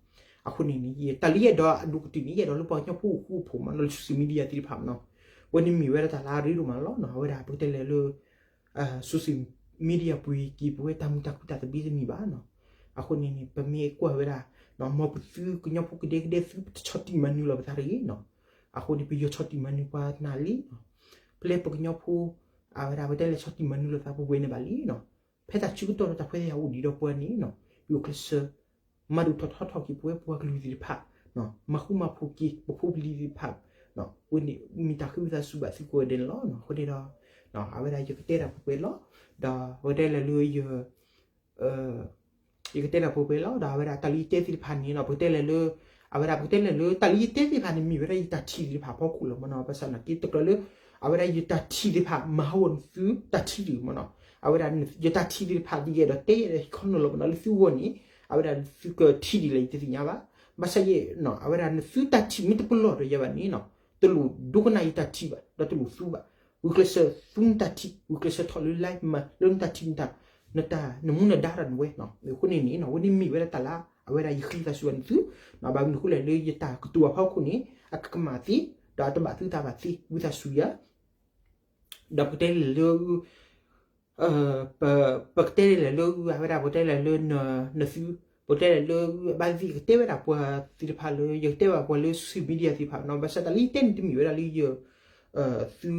အဃိန့ၣ်န့ၣ် တၢ်လၢယအဲၣ်ဒိးအဒိၣ်ကတၢၢ်န့ၣ် ယအဲၣ်ဒိးလၢပှၤကညီဖိအိၣ်ဃူအိၣ်ဖိးမး လၢ social media သ့ၣ်တဖၣ်မးနီၤ. ဝဲန့ၣ်မ့ၢ်ဝဲဒၣ်တၢ်လၢအရ့ဒိၣ်မးလီၤ. အဝဲဒၣ်ပကတဲလဲၣ်လၢ social media ပူၤက့ၤ ပဝဲတၢ်မုာ်တၢ်ခုၣ်တၢ်သဘျ့တမ့ၢ်ဘၣ်နီၤ. အဃိန့ၣ်န့ၣ် ပမ့ၢ်ကွၢ်ဝဲဒၣ် မ်ပသုကညီဖိကဒဲကဒဲ သုတဆီၣ်တံၢ်မၤနုာ်လီၤပသးတဂ့ၤနီၤ. အဃိန့ၣ် ပယီၤဆီၣ်တံၢ်မၤနုာ်ပှၤနၤလံနီၤ. ပျဲပကညီဖိ အဝဲဒၣ်ပတဲလဲၣ်ဆီၣ်တံၢ်မၤနုာ်လီၤသးပဝဲန့ၣ်ဘၣ်လံနီၤ. ဖဲတၢ်ဆၢကတီၢ်ဒီးတၢ်ခွဲးတၢ်ယာ်အိၣ်ဒံးဒီးပှၤန့ၣ်နီၤ ပယီၤကျဲးစၢး မၤဒိၣ်ထီၣ်ထီထီၣ်က့ၤပဝဲပှၤကလုာ်သ့ၣ်တဖၣ်, မၤဃူမၤဖိးက့ၤ ပဖိပလံၤသ့ၣ်တဖၣ်, ဝဲန့ၣ်မ့ၢ်တၢ်ဃ့ဝံသးစူၤဘၣ်သုကိးဂၤဒဲးန့ၣ်လီၤ. အဃိန့ၣ်ဒီး အဝဲဒၣ်ယကတဲတၢ်ပှဲၤပှဲၤလီၤ. ဒီးပကတဲလဲၣ်လၢယ ယကတဲတၢ်ပှဲၤပှဲၤလီၤ. ဒီးအဝဲဒၣ်တၢ်လၢယတဲသ့ၣ်တဖၣ်န့ၣ်နီၤ ပကတဲလဲၣ်လၢ အဝဲဒၣ်ပကတဲလဲၣ်လၢ တၢ်လၢယတဲသ့ၣ်တဖၣ်န့ၣ် မ့ၢ်ဝဲဒၣ်ယတၢ်ထံၣ်သ့ၣ်တဖၣ်အဖီခိၣ်လီၤမးနီၤ. ဘၣ်ဆၣ်သနာ်က့ တကြၢးလၢ အဝဲဒၣ်ယတၢ်ထံၣ်သ့ၣ်တဖၣ် မၤဟးဂီၤနသုတၢ်ထံၣ်တဂ့ၤမးနီၤ. အဝဲဒၣ်ယတၢ်ထံၣ်သ့ၣ်တဖၣ် ယအဲၣ်ဒိးတဲ ယအဲၣ်ဒိးဟ့ၣ်ခီနီၤလီၤမးနီၤ လၢသုဂီၢ်န့ၣ် အဝဲဒၣ်သုကထံၣ်ဒ်လဲၣ်ယတသ့ၣ်ညါဘၣ်. ဘၣ်ဆၣ်ယဲ အဝဲဒၣ်နသုတၢ်ထံၣ်မ့ၢ်တပလီၢ်ဒီးယၤဘၣ်န့ၣ်နီၤ တလိၣ်ဒိကနၣ်ယတၢ်ထံၣ်ဘၣ် ဒီးတလိၣ်သူဘၣ်. ဂုာ်ကျဲးစၢးသူနတၢ်ထံၣ် ဂုာ်ကျဲးစၢးထီၣ်လၢ live မး လၢနတၢ်ထံၣ်နတၢ် နတၢ်နမူနဒါတၢ်နဝဲနီၤ. အဃိန့ၣ်န့ၣ် ဝဲန့ၣ်မ့ၢ်ဝဲဒၣ်တၢ်လၢ အဝဲဒၣ်ယဃ့သးစူၤနသု ဘၣ်မနုၤအဃိလဲၣ်လၢယတၢ်ကတိၤအဖီခိၣ်န့ၣ် အကကမၣ်သ့ ဒီးအတဘၣ်သုတၢ်ဘၣ်သ့ ဝံသးစူၤယၤ ဒီးပကတဲလဲၣ်လၢ ပကတဲလဲၣ်လၢ အဝဲဒၣ်ပကတဲလဲၣ်လၢ နသု ပကတဲလဲၣ်လၢ ဘၣ်သ့ၣ်ကတဲဝဲဒၣ်ပှၤသ့ၣ်တဖၣ်လၢ ယကတဲဘၣ်ပှၤလၢ social media သ့ၣ်တဖၣ်နီၤ. ဘၣ်ဆၣ်တၢ်လၢယတဲန့ၣ်တမ့ၢ်ဝဲဒၣ်လၢယ သု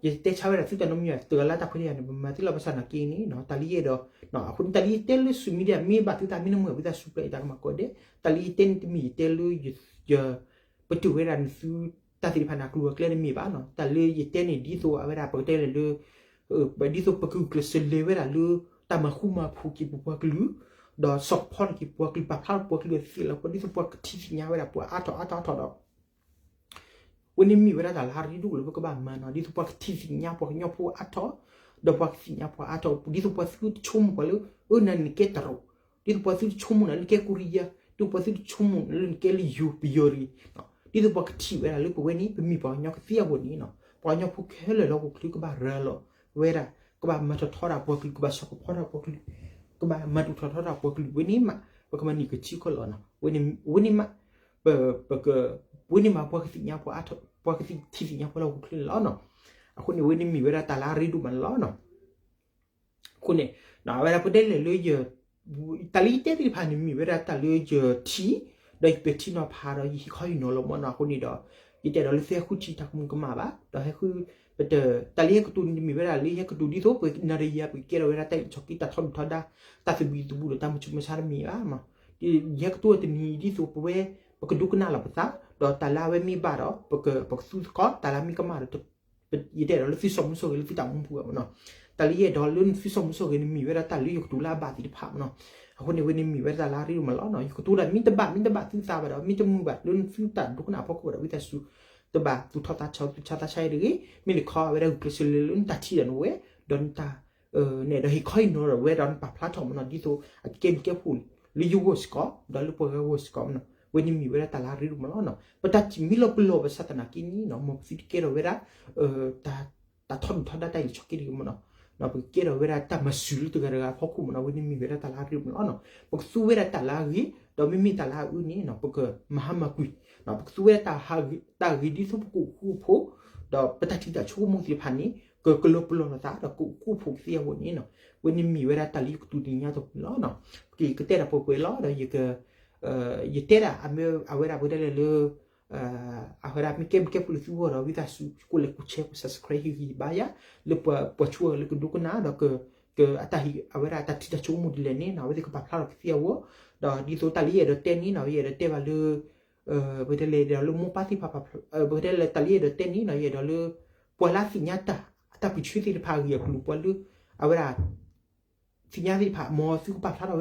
ယတဲဆါဝဲဒၣ်သုတၢ်နီတမံၤဘၣ် တဂၤလၢတၢ်ခွဲးတၢ်ယာ်န့ၣ် ပမၤသ့လီၤ. ဘၣ်ဆၣ်သနာ်က့န့ၣ် တၢ်လၢယအဲၣ်ဒိး အဃိန့ၣ် တၢ်လၢယတဲလၢ social media မ့ၢ်ဘၣ်သုသးမ့ၢ်နမုာ်ဝံသးစူၤပျဲၢ်အံၤ တၢ်ကမၣ်ကိးဂၤဒဲး တၢ်လၢယတဲန့ၣ်တမ့ၢ်ယတဲလၢ ယ ပတုာ်ဝဲဒၣ်နသု တၢ်သ့ၣ်တဖၣ်န့ၣ် အကျိၤအကျဲတမ့ၢ်ဘၣ်နီၤ. တၢ်လၢယတဲန့ၣ် ဒ်သိးအဝဲဒၣ်ပကတဲလဲၣ်လၢ ဒ်သိးပကဂုာ်ကျဲးစၢးလဲၤဝဲဒၣ်လၢ တၢ်မၤဃူမၤဖိးက့ၤပပှၤကလုာ် ဒီး support က့ၤပပှၤကလုာ် ပာ်ဖျါထီၣ်ပပှၤကလုာ်အသ့ၣ်လီၤ ဒ်သိးပှၤကထံၣ်သ့ၣ်ညါဝဲဒၣ်ပှၤအါထီၣ်အါထီၣ်အါထီၣ်ဒီး ဝဲန့ၣ်မ့ၢ်ဝဲဒၣ်တၢ်လၢအရ့ဒိၣ်လၢပကဘၣ်မၤနီၤ ဒ်သိးပှၤကထံၣ်သ့ၣ်ညါပှၤကညီဖိအါထီၣ် ဒီးပှၤကသ့ၣ်ညါပှၤအါထီၣ် ဒ်သိးပှၤသုတဆိကမိၣ်ပှၤလၢ အၢ နၤန့ၣ်နကဲတရူး ဒ်သိးပှၤသုတဆိကမိၣ်နၤလၢနကဲ Korea ဒ်သိးပှၤသုတဆိကမိၣ်နၤလၢနကဲလၢယိၤပယီၤတဂ့ၤ ဒ်သိးပှၤကထံၣ်ဝဲဒၣ်လၢပဝဲန့ၣ် ပမ့ၢ်ပှၤကညီကသ့အဂီၢ်န့ၣ်နီၤ ပှၤကညီဖိခဲလၢာ်လၢဟီၣ်ခိၣ်ချၢကဘၣ်ရၤလီၤဝဲဒၣ် ကဘၣ်မၤထီၣ်ထီဒၣ်ပှၤကလုာ် ကဘၣ်ဆီၣ်ကဖီဒၣ်ပှၤကလုာ် ကဘၣ်မၤဒိၣ်ထီၣ်ထီဒၣ်ပှၤကလုာ်ဝဲန့ၣ်မး ပကမၤန့ၢ်က့ၤထံကီၢ်လီၤနီၤ ဝဲန့ၣ်မး ပက ဝဲန့ၣ်မးပှၤကသ့ၣ်ညါပှၤအါထီၣ် ပှၤကထံၣ်သ့ၣ်ညါပှၤလၢဟီၣ်ခိၣ်ချၢန့ၣ်လီၤနီၤ အဃိန့ၣ် ဝဲန့ၣ်မ့ၢ်ဝဲဒၣ်တၢ်လၢအရ့ဒိၣ်မးန့ၣ်လီၤနီၤ အဃိန့ၣ် အဝဲဒၣ်ပတဲလဲၣ်လၢယ တၢ်လၢယတဲသ့ၣ်တဖၣ်န့ၣ် မ့ၢ်ဝဲဒၣ်တၢ်လၢယထံၣ် ဒီးယပဲာ်ထံနီၤဖးဒီးယဟ့ၣ်ခီဟ့ၣ်နီၤလီၤမးနီၤ အဃိန့ၣ်ဒီး ယတအဲၣ်ဒိးလၢသုဟဲဃုထံၣ်တၢ်ကမူၤကမၣ်ဘၣ် ဒီးဟဲဃု ပတ တၢ်လၢယဟဲကတိၤန့ၣ်တမ့ၢ်ဝဲဒၣ်လၢယဟဲကတိၤဒ်သိး ပနၤဒီးယၤ ပကကဲထီၣ်ဝဲဒၣ်တၢ်အံၤဆီၣ်က့ တၢ်ထီဒုၣ်ထီဒါ တၢ်သဘံၣ်သဘုၣ်ဒီးတၢ်မုာ်မုာ်ဆါတမ့ၢ်ဘၣ်မး ယဟဲကတိၤတနံၤဒ်သိးပဝဲ ပကဒိကနၣ်လီၤပသး ဒီးတၢ်လၢအဝဲမ့ၢ်ဘၣ်ဒီး ပက ပကသူသကိး တၢ်လၢအမ့ၢ်ကမၣ်ဒီး ယတအဲၣ်ဒိးလၢသုစီၤမူစီၤဂ့ၤလၢသုတၢ်မူပူၤဘၣ်မးနီၤ တၢ်လၢယအဲၣ်ဒိးလၢနသုစီၤမူစီၤဂ့ၤန့ၣ်မ့ၢ်ဝဲဒၣ်တၢ်လၢယကတိၤလၢအဘၣ်သ့ၣ်တဖၣ်မးနီၤ အဃိန့ၣ် ဝဲန့ၣ်မ့ၢ်ဝဲဒၣ်တၢ်လၢအရ့ဒိၣ်မးလီၤနီၤ ယကတိၤဒၣ်မ့ၢ်တဘၣ် မ့ၢ်တဘၣ်သုသးဘၣ်ဒီး မ့ၢ်တမုာ်ဘၣ် လၢနသုတၢ်ဒိကနၣ်အဖီခိၣ်ဒီး ဝံသးစူၤ တဘၣ်သူၣ်ထီၣ်သးဆၢ သူၣ်ဆါသးဆါအံၤတဂ့ၤ မ့ၢ်တခီ အဝဲဒၣ်ဂုာ်ကျဲးစၢးလဲၤလၢနတၢ်ထံၣ်ဒီးနဝဲ ဒီးနတၢ် နဲၣ်ဒီးဟ့ၣ်ခီဟ့ၣ်နီၤဒီးဝဲဒီးနပာ်ဖျါထီၣ်မးနီၤ ဒ်သိးအကကဲဘျုးကဲဖှိၣ်လၢယဂီၢ်စ့ၢ်ကီး ဒီးလၢပှၤဂၤဂီၢ်စ့ၢ်ကီးမးနီၤ ဝဲန့ၣ်မ့ၢ်ဝဲဒၣ်တၢ်လၢအရ့ဒိၣ်မးလီၤနီၤ ပတၢ်ထံၣ်မ့ၢ်လီၤပလီၢ်ဘၣ်ဆၣ်သနာ်က့န့ၣ်နီၤ မ်ပသုတကဲထီၣ်ဝဲဒၣ် တၢ် တၢ်ထီဒုၣ်ထီဒါတၢ်အံၤဆီၣ်က့တဂ့ၤမးနီၤ ပကကဲထီၣ်ဝဲဒၣ်တၢ်မၤစၢၤလၢတဂၤတဂၤအဖီခိၣ်မးနီၤ ဝဲန့ၣ်မ့ၢ်ဝဲဒၣ်တၢ်လၢအရ့ဒိၣ်မးလီၤနီၤ ပကသူဝဲဒၣ်တၢ်လၢအဂ့ၤ ဒီးမ့မ့ၢ်တၢ်လၢအအၢန့ၣ်နီၤ ပကမၤဟါမၢ်ကွံာ် ပကသူဝဲဒၣ်တၢ်ဟးဂ့ၤ တၢ်ဂ့ၤဒ်သိးပကအိၣ်ဃူအိၣ်ဖိး ဒီးပတၢ်ထံၣ်တၢ်ဆိကမိၣ်သ့ၣ်တဖၣ်န့ၣ် ကကလၢပလီၢ်လိာ်သး ဒီးကအိၣ်ဃူအိၣ်ဖိးကသ့အဂီၢ်န့ၣ်နီၤ, ဝဲန့ၣ်မ့ၢ်ဝဲဒၣ်တၢ်လၢယကတိၤတ့ၣ်ညါတပူၤလီၤနီၤ. ကကတဲတၢ်ပှဲၤပှဲၤလီၤ ဒီးယက ယတဲဒၣ် အဝဲဒၣ်ပတဲလဲၣ်လၢ အဝဲဒၣ်မ့ၢ်ကဲမ့ၢ်ကဲဖိလၢသုဂီၢ်ဒီး ဝံသးစူၤ ကိးလဲၤကိး share ကိး subscribe ဟ့ၣ်ဂံၢ်ဟ့ၣ်ဘါယၤ လၢပှၤဆိၣ်ဂ့ၤလၢကဒိကနၣ်ဒီး အတၢ်ဟ့ၣ်အဝဲဒၣ်တၢ်ထံၣ်တၢ်ဆိကမိၣ်ဒ်လဲၣ်န့ၣ်နီၤ အဝဲသ့ၣ်ကပာ်ဖျါထီၣ်ကသ့အဂီၢ်, ဒီးဒ်သိးတၢ်လၢယအဲၣ်ဒိးတဲန့ၣ်နီၤ ယအဲၣ်ဒိးတဲဘၣ်လၢ ပတဲလဲၣ်ဒီးလၢမိၢ်ပၢ်သ့ၣ်တဖၣ် ပတဲလၢတၢ်လၢယအဲၣ်ဒိးတဲန့ၣ်နီၤ ယအဲၣ်ဒိးလၢ ပှၤလၢအသ့ၣ်ညါတၢ် အတၢ်ပၢၢ်ဆၢသ့ၣ်တဖၣ်အဂ့ၢ်အကျိၤ ပှၤလၢ အဝဲဒၣ် သ့ၣ်ညါသ့ၣ်တဖၣ် မ်သုကပာ်ဖျါထီၣ်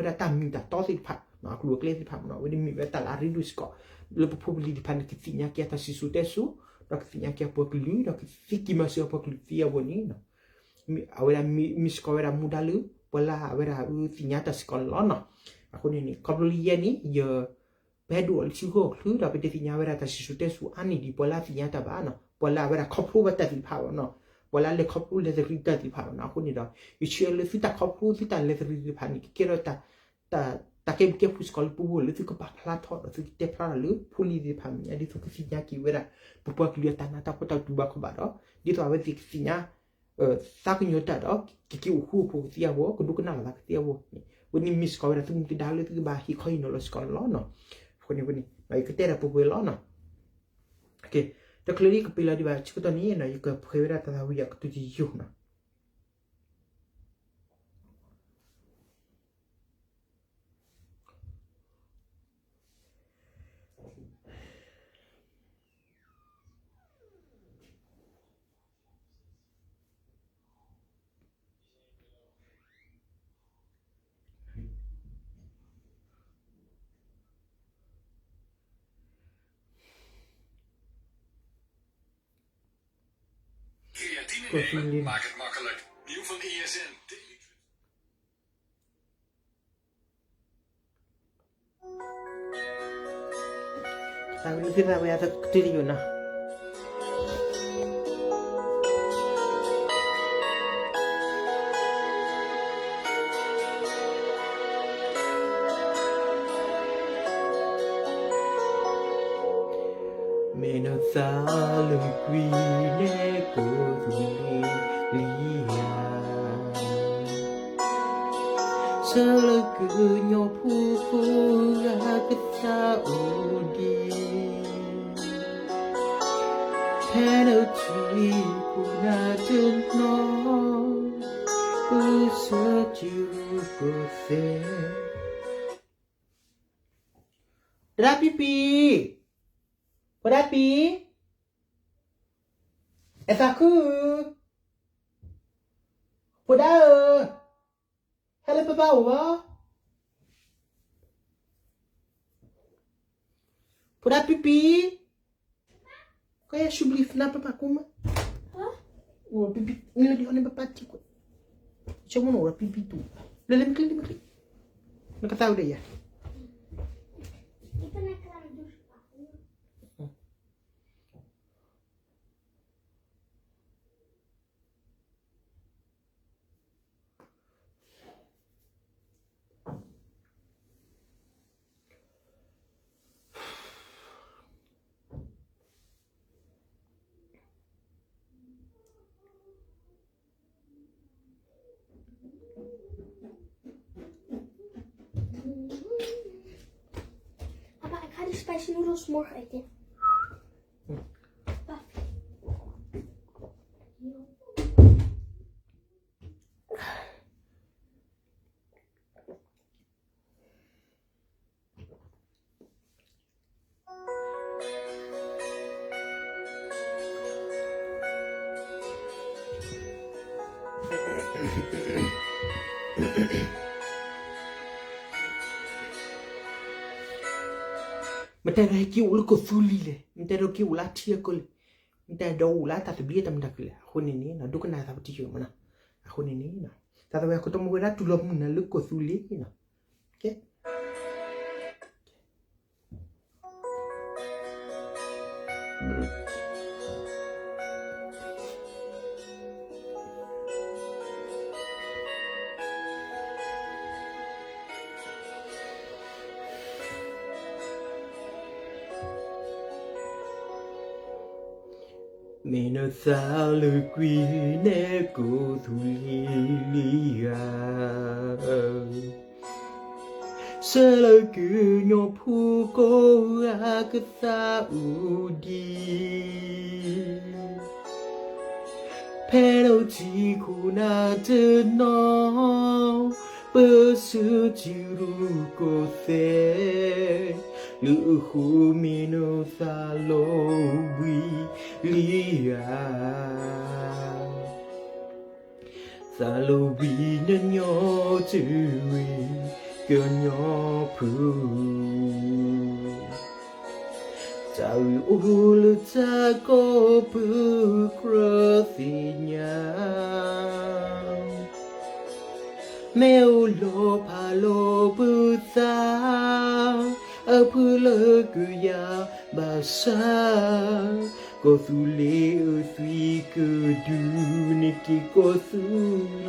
ဝဲဒၣ်တၢ်မ့ၢ်တၢ်တီသ့ၣ်တဖၣ် အကျိၤအကျဲသ့ၣ်တဖၣ်မနီၤ အဝဲန့ၣ်မ့ၢ်ဝဲတၢ်လၢအရ့ဒိၣ်စ့ၢ်ကီး လၢပဖိပလံၤသ့ၣ်တဖၣ်န့ၣ် ကသ့ၣ်ညါက့ၤအတၢ်စံၣ်စိၤတဲစိၤ ဒီးကသ့ၣ်ညါက့ၤအပှၤကလုာ် ဒီးကသ့က့ၤမၤစၢၤအပှၤကလုာ်သ့အဂီၢ်န့ၣ် အဝဲဒၣ်မ့ၢ်စ့ၢ်ကီးဝဲဒၣ်မူဒါလၢ ပှၤလၢအဝဲဒၣ်အသ့ၣ်ညါတၢ်စ့ၢ်ကီးန့ၣ်လီၤနီၤ. အဃိန့ၣ်န့ၣ် ခီဖျိလၢယဲန့ၣ် ယ ပဟဲဒိးအီၤလၢထံဂီၢ်ချၢ ဒီးပတသ့ၣ်ညါဝဲဒၣ်တၢ်စံၣ်စိၤတဲစိၤအါန့ၢ်ဒံးပှၤလၢအသ့ၣ်ညါတၢ်ဘၣ်နီၤ ပှၤလၢအဝဲဒၣ်ခီဖျိဘၣ်တၢ်သ့ၣ်တဖၣ်ဘၣ်နီၤ ပှၤလၢအလဲၤခီဖျိလဲၤသရံးတၢ်သ့ၣ်တဖၣ်ဘၣ်နီၤ. အဃိန့ၣ်ဒီး ယဆၢလၢသုတၢ်ခီဖျိသုတၢ်လဲၤသရံးသ့ၣ်တဖၣ်န့ၣ် ကကဲထီၣ် တၢ်ကဲဘျုးကဲဖှိၣ်စ့ၢ်ကီးလၢပဂီၢ်လၢသုကပာ်ဖျါထီၣ်ဒီး သုကတဲဖျါထီၣ်လၢဖိလံၤသ့ၣ်တဖၣ်မဲာ်ညါ ဒ်သိးကသ့ၣ်ညါက့ၤဝဲဒၣ် ပပှၤကလုာ်အတၢ်နးတၢ်ဖှီၣ်တၢ်တူၢ်ဘၣ်ခီၣ်ဘၣ်ဒီး ဒ်သိးအဝဲသ့ၣ်ကသ့ၣ်ညါ သးကညီၤတၢ်ဒီး ကက့ၤအိၣ်ဃူအိၣ်ဖိးကသ့အဂီၢ် ကဒိကနၣ်လိာ်သးကသ့အဂီၢ်န့ၣ် အဝဲန့ၣ်မ့ၢ်စ့ၢ်ကီးဝဲဒၣ်သုမူသဒါလၢသုကဘၣ်ဟ့ၣ်ခီဟ့ၣ်နီၤလီၤစ့ၢ်ကီးန့ၣ်လီၤနီၤ. အဃိန့ၣ်ဝဲန့ၣ် ယကတဲဒၣ်ပှဲၤပှဲၤလီၤနီၤ. တချုးလၢယကပ့ၤလီၤဒံးဘၣ်ဆၢကတီၢ်န့ၣ်နီၤ ယကဖှဲးဝဲဒၣ်တၢ်သးဝံၣ်အကတၢၢ်တယိာ်နီၤ. ကီၢ်သူလ့ၤ သးဝံၣ်သ့ၣ်သးဝံၣ်အကတၢၢ်တယိာ်နီၤ. မ့ၢ်နီၢ်သးလၢကွံာ်နဲကိးသူလ့ၤလံဧါ, ဆၢလၢကညီဖိကိးဂၤကသးအိၣ်ဒံး, ဖဲနထံၣ်ခိၣ်နၢ်တနီၤ, ပစၢကၠူကသဲ တဒၣ်ပံပံ, ဖိဒၣ်ပံ, အဲၣ်သးခု, ဖိဒၣ်ဧၢ, ဟဲလၢပပၢ်အိၣ်ဘၣ်, ဖိဒၣ်ပံပံ, ကယၤဆူဘျံးဖနၢ်ပပၢ်ကိးမး, ပံပံ, မ့ၢ်လၢဒ်ဟီန့ၣ်ပပၢ်ထံၣ်ကွံာ်, ဆိကမိၣ်နအိၣ်ဒီးပံပံတူၢ်, လၢလၢမ့ၢ်ချံလၢမ့ၢ်ချံ, နကသးအိၣ်ဒီးယၤ Papa, ik ga die spicy noedels morgen eten. Papa.မတၤဒီးဟဲက့ၤအိၣ်လၢကီၢ်သူလ့ၤလဲၣ်, မတၤဒီးက့ၤအိၣ်လၢထံအကီၢ်လဲၣ်, မတၤဒီးအိၣ်လၢတၢ်သဘျ့တၢ်မုာ်တၢ်ခုၣ်လဲၣ်, အဃိန့ၣ်န့ၣ် ဒိကနၣ်သးပတယိာ်မနီၤ, အဃိန့ၣ်န့ၣ် သးသဝဲကတိၤမုၢ်ဝဲဒၣ်တူၢ်လိာ်မုာ်နၤလၢကီၢ်သူလ့ၤနီၤ, ကဲ မ့ၢ်နသးလၢကွံန့ၣ်ကိးသူလ့ၤလံဧါ, ဆၢလၢကညီဖိကိးဂၤကသးအိၣ်ဒံး, ဖဲနထံခိၣ်နၢ်တနီၤ, ပစၢထံရူၢ်ကီၢ်သဲး, လၢအဃိမ့ၢ်နသးလီၤဘှံးလံဧါ. သးလီၤဘှံးနညီတဂ့ၤ, ကညီဖိ တၢ်ဂ့ၢ်အိၣ်လၢတၢ်ကိးပကြၢးသ့ၣ်ညါ, မ့ၢ်အိၣ်လီၤဖးလီၤပသး, အဖုလၢကယၤဘၣ်ဆၣ်, ကီၢ်သူလ့ၤအသွံၣ်ကဒုးန့ၢ်က့ၤကီၢ်သူ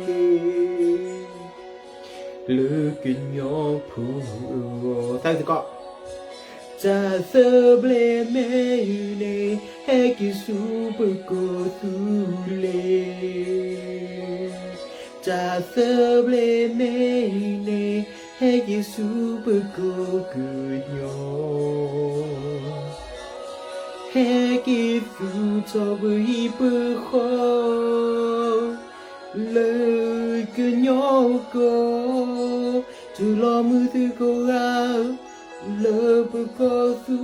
လ့ၤ လၢကညီဖိအဂီၢ်, တၢ်သကိး, တၢ်သဘျ့မ့ၢ်အံၤန့ၣ်, ဟဲက့ၤဆူပကီၢ်သူလ့ၤ, တၢ်သဘျ့မ့ၢ်အံၤန့ၣ်, ဟဲက့ၤဆူပကီၢ်ကညီ ဟဲက့ၤသူၣ်ထီၣ်ပဟံၣ်ပဃီ လၢကညီကီၢ်, တူၢ်လိာ်မုာ်သုကိးဂၤ လၢပကီၢ်သူ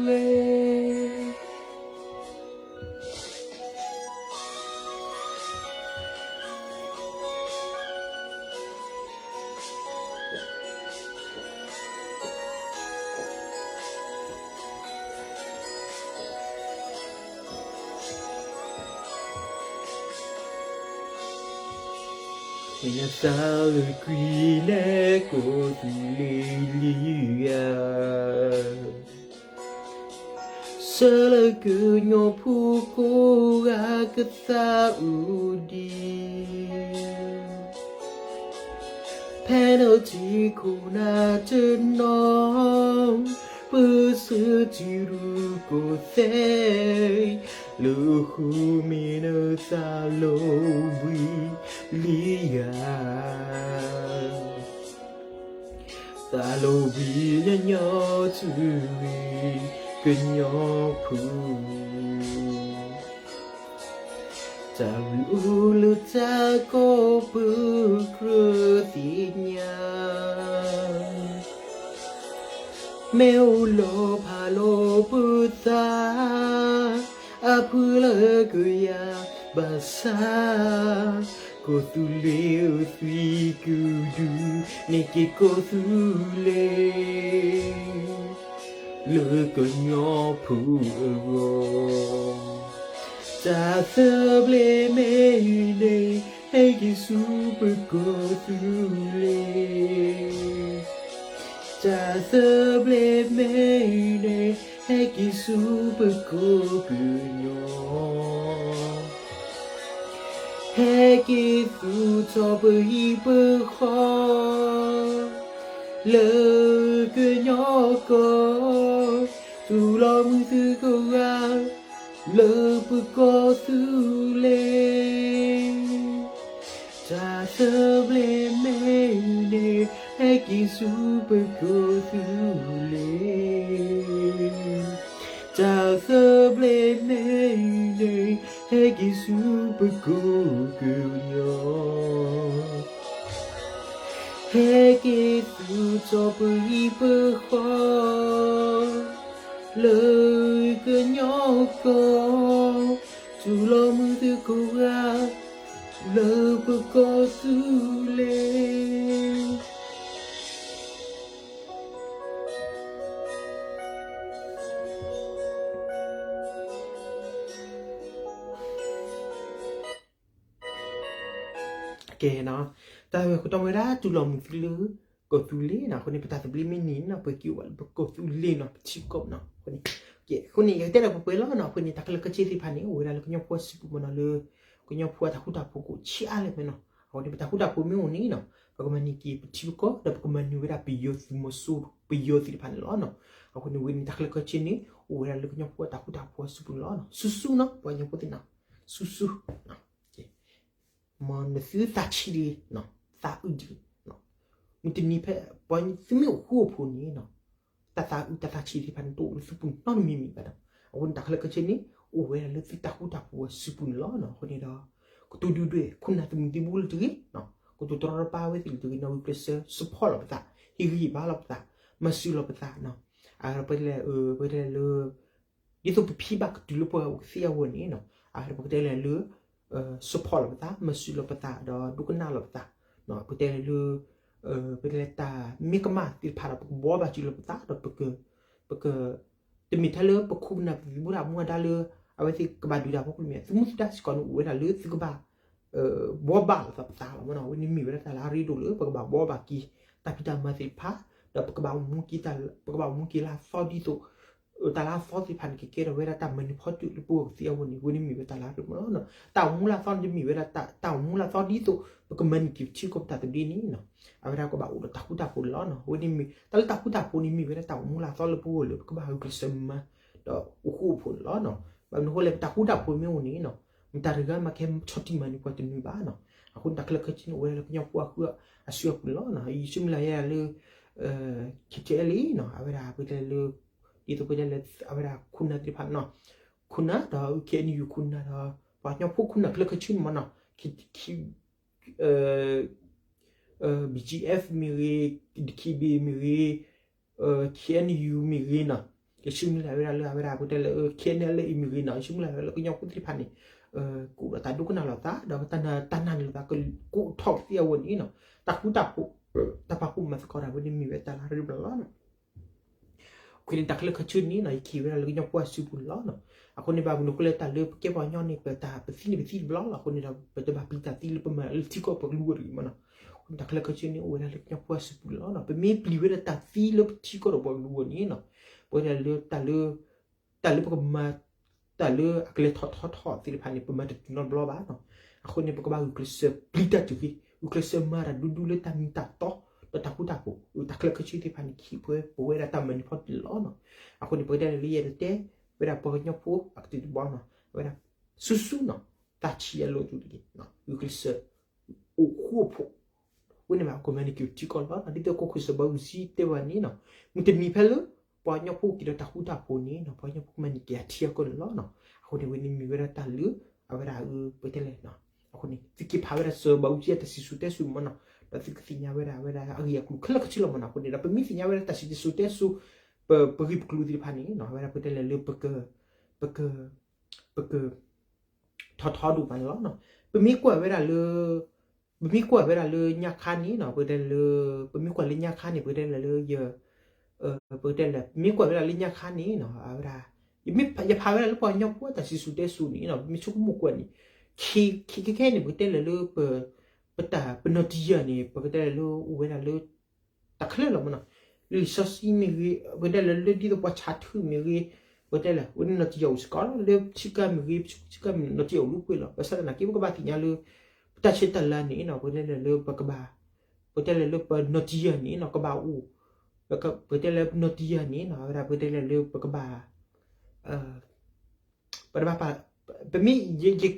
လ့ၤ မ့ၢ်နသးလၢကွံန့ၣ်ကိးသူလ့ၤလံဧါ, ဆၢလၢကညီဖိကိးဂၤကသးအိၣ်ဒံး ဖဲနထံခိၣ်နၢ်တနီၤ ပစၢထံရူၢ်ကီၢ်သဲး လၢဃုမ့ၢ်နသးလီၤဘှံးလံဧါ. သးလီၤဘှံးနညီတဂ့ၤ ကညီဖိ တၢ်ဂ့ၢ်အိၣ်လၢတၢ်ကိးပကြၢးသ့ၣ်ညါ မ့ၢ်အိၣ်လီၤဖးလီၤပသး အဖုလၢကယၤဘၣ်ဆၣ် ကီၢ်သူလ့ၤအသွံၣ်ကဒုးန့ၢ်က့ၤကီၢ်သူလ့ၤ လၢကညီဖိအဂီၢ် တၢ်သဘျ့မ့ၢ်အံၤန့ၣ် ဟဲက့ၤဆူပကီၢ်သူလ့ၤ တၢ်သဘျ့မ့ၢ်အံၤန့ၣ် ဟဲက့ၤဆူပကီၢ်ကညီ ဟဲက့ၤသူၣ်ထီၣ်ပဟံၣ်ပဃီ လၢကညီကီၢ် တူၢ်လိာ်မုာ်သုကိးဂၤ လၢပကီၢ်သူလ့ၤ တၢ်သဘျ့မ့ၢ်အံၤန့ၣ် ဟဲက့ၤဆူပကီၢ်သူလ့ၤ တၢ်သဘျ့မ့ၢ်အံၤန့ၣ် ဟဲက့ၤဆူပကီၢ်ကညီ ဟဲက့ၤသူၣ်ထီၣ်ပဟံၣ်ပဃီ လၢကညီကီၢ် တူၢ်လိာ်မုာ်သုကိးဂၤ လၢပကီၢ်သူလ့ၤ ကဲနီၤ, တၢ်ဝဲခိၣ်တီမ့ၢ်ဝဲဒၣ် တူၢ်လိာ်မုာ်သုလၢကီၢ်သူလ့ၤနီၤ, အဃိန့ၣ် ပတၢ်သဘျ့မ့ၢ်န့ၢ်နီၤ ပက့ၤအိၣ်ဘၣ်လၢပကီၢ်သူလ့ၤနီၤ ပထံပကီၢ်နီၤ, အဃိန့ၣ် ကဲ အဃိန့ၣ် ယကတဲဒီးပှဲၤပှဲၤလီၤနီၤ, အဃိန့ၣ် တၢ်ခဲလၢာ်ခဲဆ့သ့ၣ်တဖၣ်န့ၣ် အိၣ်ဝဲဒၣ်လၢကညီဖိစုပူၤမ့ၢ်နီၤ, လၢကညီဖိအတၢ်ဃူတၢ်ဖိးကအိၣ်ဆံးအါလဲၣ်မ့ၢ်နီၤ, အဃိန့ၣ် ပတၢ်ဃူတၢ်ဖိးမ့ၢ်အိၣ်န့ၣ်နီၤ ပကမၤန့ၢ်က့ၤပထံပကီၢ် ဒီးပကမၤနၢၤဝဲဒၣ်ပယီၤသုးမီၤစိရိၤ ပယီၤသ့ၣ်တဖၣ်န့ၣ်လီၤနီၤ, အဃိန့ၣ်ဝဲန့ၣ် တၢ်ခဲလၢာ်ခဲဆ့န့ၣ် အိၣ်ဝဲဒၣ်လၢကညီဖိအတၢ်ဃူတၢ်ဖိးအစုပူၤန့ၣ်လီၤ. ဆူၣ်ဆူၣ်နီၤ ပှၤကညီဖိသ့ၣ်နီၤ, ဆူၣ်ဆူၣ် မ်နသုသးဆံးဒံး, သးအုးဒံး, မုၢ်တနံၤဖဲ ပှၤသုမ့ၢ်အိၣ်ဃူအိၣ်ဖိးန့ၣ် တၢ်သးအုးတၢ်သးဆံးသ့ၣ်တဖၣ်န့ၣ် တအိၣ်လၢသုပူၤနီတမံၤမံၤဘၣ်ဒီး အဃိန့ၣ် တၢ်ခဲလၢာ်ခဲဆ့န့ၣ် အိၣ်ဝဲဒၣ်လၢသုတၢ်ဃူတၢ်ဖိးအစုပူၤန့ၣ်လီၤ. အဃိန့ၣ်ဒီး ကတိၤဒုၣ်ဒွဲၣ် ခိၣ်နၢ်သမုၢ်သံၣ်ဘိလၢတဂ့ၤ, ကတိၤတရီတပါဝဲသ့ၣ်လၢတဂ့ၤနီၤ, ဂုာ်ကျဲးစၢး support လီၤပသး, ဟ့ၣ်ဂံၢ်ဟ့ၣ်ဘါလီၤပသး, မၤစၢၤလီၤပသး, အပတဲလဲၣ် ပတဲလဲၣ်လၢ ဒ်သိးပဖံးဘၣ်ကတုၤလၢပှၤအိၣ်ကသ့အဂီၢ်န့ၣ်နီၤ, အပကတဲလဲၣ်လၢ support လီၤပသး, မၤစၢၤလီၤပသး ဒီးဒိကနၣ်လီၤပသး, ပကတဲလဲၣ်လၢ ပတဲလဲၣ်တၢ်မ့ၢ်ကမၣ်သ့ၣ်တဖၣ်ဒီး ပကဘှီဘၣ်စၢၤလီၤပသး ဒီးပက ပက တမ့ၢ်ထဲလၢပခိၣ်ပနၢ်ပသံၣ်ဘိဒၣ်မူဒါလၢ အဝဲသ့ၣ်ကဘၣ်ဒုးတၢ်ဖိကမျၢၢ် သုမူသုဒါစ့ၢ်ကီးန့ၣ် အိၣ်ဝဲဒၣ်လၢသုကဘၣ် ဘှီဘၣ်လိာ်သးပသးလီၤမ့ၢ်နီၤ. အဝဲန့ၣ်မ့ၢ်ဝဲဒၣ်တၢ်လၢအရ့ဒိၣ်လၢ ပကဘၣ်ဘှီဘၣ်က့ၤ တၢ်ဖံးတၢ်မၤသ့ၣ်တဖၣ်, ဒီးပကဘၣ်မူက့ၤ ပကဘၣ်မူက့ၤလၢအသီဒ်သိး တၢ်လၢအသီသ့ၣ်တဖၣ်န့ၣ် ကကဲထီၣ်ဝဲဒၣ်တၢ်မၤနၢၤဖီတုာ်လၢပဂီၢ်ကသ့အဂီၢ်န့ၣ် အဝဲန့ၣ်မ့ၢ်ဝဲတၢ်လၢအရ့ဒိၣ်မ့ၢ်နီၤ. တၢ်အိၣ်မူလၢအသီန့ၣ် တမ့ၢ်ဝဲဒၣ်တၢ်အိၣ်မူလၢအသီဒ်သိး ပကမၤန့ၢ်က့ၤပထံကီၢ်ပတၢ်သဘျ့န့ၣ်နီၤ. အဝဲဒၣ်ကဘၣ်အိၣ်ဒီးတၢ်ဃူတၢ်ဖိးန့ၣ်လီၤနီၤ. အဝဲန့ၣ်မ့ၢ် တၢ်လၢတၢ်ဃူတၢ်ဖိးန့ၣ် မ့ၢ်ဝဲဒၣ်တၢ်အိၣ်မူလၢအသီလၢပဂီၢ်လၢပကဘၣ်ဂုာ်ကျဲးစၢးမၤ ဒီးအိၣ်ဃူအိၣ်ဖိးန့ၣ်လီၤနီၤ. ဘၣ်မနုၤအဃိလဲၣ် ပတၢ်ဃူတၢ်ဖိးမ့ၢ်အိၣ်န့ၣ်နီၤ, မတၤတဂၤမးကဟဲဆီၣ်တံၢ်မၤန့ၢ်ပှၤတနုၤဘၣ်နီၤ. အဃိန့ၣ် တၢ်ခဲလၢာ်ခဲဆ့န့ၣ် အိၣ်ဝဲဒၣ်လၢကညီဖိအဃုအစုအပူၤန့ၣ်လီၤနီၤ. ယဆၢမုၢ်လၢ်ယဲဒၣ်လၢ KTLA နီၤ, အဝဲဒၣ်ပတဲလၢ ဒ်သိးပတဲလၢ အဝဲဒၣ်ခိၣ်နၢ်သ့ၣ်တဖၣ်နီၤ, ခိၣ်နၢ်ဒီး KNU ခိၣ်နၢ်ဒီး ပှၤကညီဖိခိၣ်နၢ်ခဲလၢာ်ခဲဆ့န့ၣ်မ့ၢ်နီၤ, ဘီ BGF မ့ၢ်ဂ့ၤ, DKBA မ့ၢ်ဂ့ၤ, KNU မ့ၢ်ဂ့ၤနီၤ, ယဆၢမုၢ်လၢ်ဝဲဒၣ်လၢအဝဲဒၣ်ပတဲလၢ KNLA မ့ၢ်ဂ့ၤနီၤ, ယဆၢမုၢ်လၢ်ဝဲလၢကညီဖိသ့ၣ်တဖၣ်န့ၣ် ကအိၣ်ဒီးတၢ်ဒိကနၣ်လိာ်သး ဒီးတၢ်နာ်န့ၢ်လိာ်သး ကကိးထီၣ်ကသ့အဂီၢ်န့ၣ်နီၤ, တၢ်ဃူတၢ်ဖိး တၢ်ပာ်ဖှိၣ်မၤသကိးတၢ်ဝဲန့ၣ်မ့ၢ်ဝဲတၢ်လၢအရ့ဒိၣ်လီၤနီၤ. အဃိန့ၣ် တၢ်ခဲလၢာ်ခဲဆ့န့ၣ်နီၤ ယက့ၤဝဲဒၣ်လၢကညီဖိအစုပူၤန့ၣ်လီၤနီၤ. အဃိန့ၣ် ဘၣ်မနုၤအဃိလဲၣ် တၢ်လၢပကဲပှၤကညီန့ၣ် ပတၢ်ပသံန့ၣ်ပသံတဘျီလီၤ. အဃိန့ၣ်ဒီး ပတဘၣ်ပျံၤတၢ်သံလၢပမၤလၢထံကီၢ်ပှၤကလုာ်အဂီၢ်တဂ့ၤမ့ၢ်နီၤ. အဃိန့ၣ် တၢ်ခဲလၢာ်ခဲဆ့န့ၣ် အိၣ်ဝဲဒၣ်လၢကညီဖိအစုပူၤန့ၣ်လီၤနီၤ. ပမ့ၢ်ပျံၤဝဲဒၣ်တၢ်သံလၢပထံကီၢ်ဒီးပှၤကလုာ်အဂီၢ်န့ၣ်နီၤ, ပဝဲဒၣ်လၢ တၢ်လၢပကမၤ တၢ်လၢအကလဲၤထီၣ်ထီထီၣ်သ့ၣ်တဖၣ်န့ၣ် ပမၤတတုၤနီတဘျီဘၣ်နီၤ. အဃိန့ၣ် ပကဘၣ်ဂုာ်ကျဲးစၢးပျံၤတၢ်တဂ့ၤ, ဂုာ်ကျဲးစၢးမၤတၢ်ဒူဒူလၢတၢ်မ့ၢ်တၢ်တီ ဒီးတၢ်ဃူတၢ်ဖိး, တၢ်ခဲလၢာ်ခဲဆ့သ့ၣ်တဖၣ်န့ၣ် ကဟံးပဝဲဒၣ်တၢ်မၤနၢၤဖီတၢၢ်န့ၣ်လီၤနီၤ. အဃိန့ၣ် ပကတဲလၢယအဲၣ်ဒိးတဲ ဝဲဒၣ်ပှၤကညီဖိအကတၢၢ်တဘျီနီၤ, အဝဲဒၣ် ဆူၣ်ဆူၣ်နီၤ, သးဆံးအလီၢ်တူာ်တဂ့ၤ, ဂုာ်ကျဲးစၢး အိၣ်ဃူအိၣ်ဖိး ဝဲန့ၣ်ဘၣ် ကမၤန့ၢ်က့ၤထံကီၢ်လီၤ. ဒ်သိးကီၢ်ခိၣ်စီၤဘးအူကၠံတဲဘၣ်န့ၣ်နီၤ, မုၢ်တနံၤဖဲလၢ ပှၤကညီဖိက့ၤဒီးတၢ်ဃူတၢ်ဖိးန့ၣ်နီၤ, ပှၤကညီဖိကမၤန့ၢ်က့ၤအထံအကီၢ်န့ၣ်လီၤနီၤ. အဃိန့ၣ် ဝဲန့ၣ်မ့ၢ်ဝဲဒၣ်တၢ်လၢ အဝဲဒၣ် ပတဲလဲၣ်နီၤ, အဃိန့ၣ် သုက့ၤဖးဝဲဒၣ်စီၤဘးအူကၠံအတၢ်စံၣ်စိၤတဲစိၤမ့ၢ်နီၤ, ဒီးသုကသ့ၣ်ညါဝဲဒၣ် အဝဲဒၣ်အဂ့ၢ်အကျိၤခဲလၢာ်ခဲဆ့လီၤမ့ၢ်နီၤ. အဃိန့ၣ်ဒီး ပမ့ၢ်သ့ၣ်ညါဝဲဒၣ်တၢ်စံၣ်စိၤတဲစိၤ ပဂ့ၢ်ပကျိၤသ့ၣ်တဖၣ်န့ၣ်နီၤ, အဝဲဒၣ်ပတဲလဲၣ်လၢ ပက ပက ထီထီဒိၣ်မးန့ၣ်လီၤ. ပမ့ၢ်ကွၢ်ဝဲဒၣ်လၢ ပမ့ၢ်ကွၢ်ဝဲဒၣ်လၢညါခါန့ၣ်နီၤ, ပတဲလၢ ပမ့ၢ်ကွၢ်လၢညါခါန့ၣ် ပတဲလၢလၢယ ပတဲလၢ ပမ့ၢ်ကွၢ်ဝဲဒၣ်လၢညါခါန့ၣ်နီၤ, အဝဲဒၣ် ယဖးဝဲဒၣ်လၢပှၤကညီဖိအတၢ်စံၣ်စိၤတဲစိၤန့ၣ်နီၤ, ပမ့ၢ်ဆိကမိၣ်ကွၢ်န့ၣ် ခံ ခံခဲခဲန့ၣ် ပကတဲလၢလၢ ပတၢ်ပနီၣ်တယၢ်န့ၣ် ပကတဲလၢလၢအိၣ်ဝဲဒၣ်လၢ တၢ်ခဲလၢာ်လီၤမ့ၢ်နီၤ, လံာ်စီဆှံမ့ၢ်ဂ့ၤ, ပကတဲလၢလၢဒ်သိးပှၤဆါထုမ့ၢ်ဂ့ၤ, ပကတဲလၢ ဝဲန့ၣ်နီၣ်တယၢ်အိၣ်စ့ၢ်ကီးလီၤ, လၢဆ့ကၤမ့ၢ်ဂ့ၤ, ပဆ့ကၤမ့ၢ်နီၣ်တယၢ်အိၣ်လၢပှဲၤလီၤ. ဘၣ်ဆၣ်သနာ်က့ ပကဘၣ်သ့ၣ်ညါလၢ ပတၢ်ဆဲးတၢ်လၤန့ၣ်နီၤ, ပကတဲလၢလၢပကဘၣ်, ပကတဲလၢလၢပနီၣ်တယၢ်န့ၣ်နီၤ ကဘၣ်အိၣ်, ပကတဲလၢပနီၣ်တယၢ်န့ၣ်နီၤ အဝဲဒၣ်ပကတဲလၢလၢပကဘၣ် ပတဘၣ်ပာ်, ပမ့ၢ်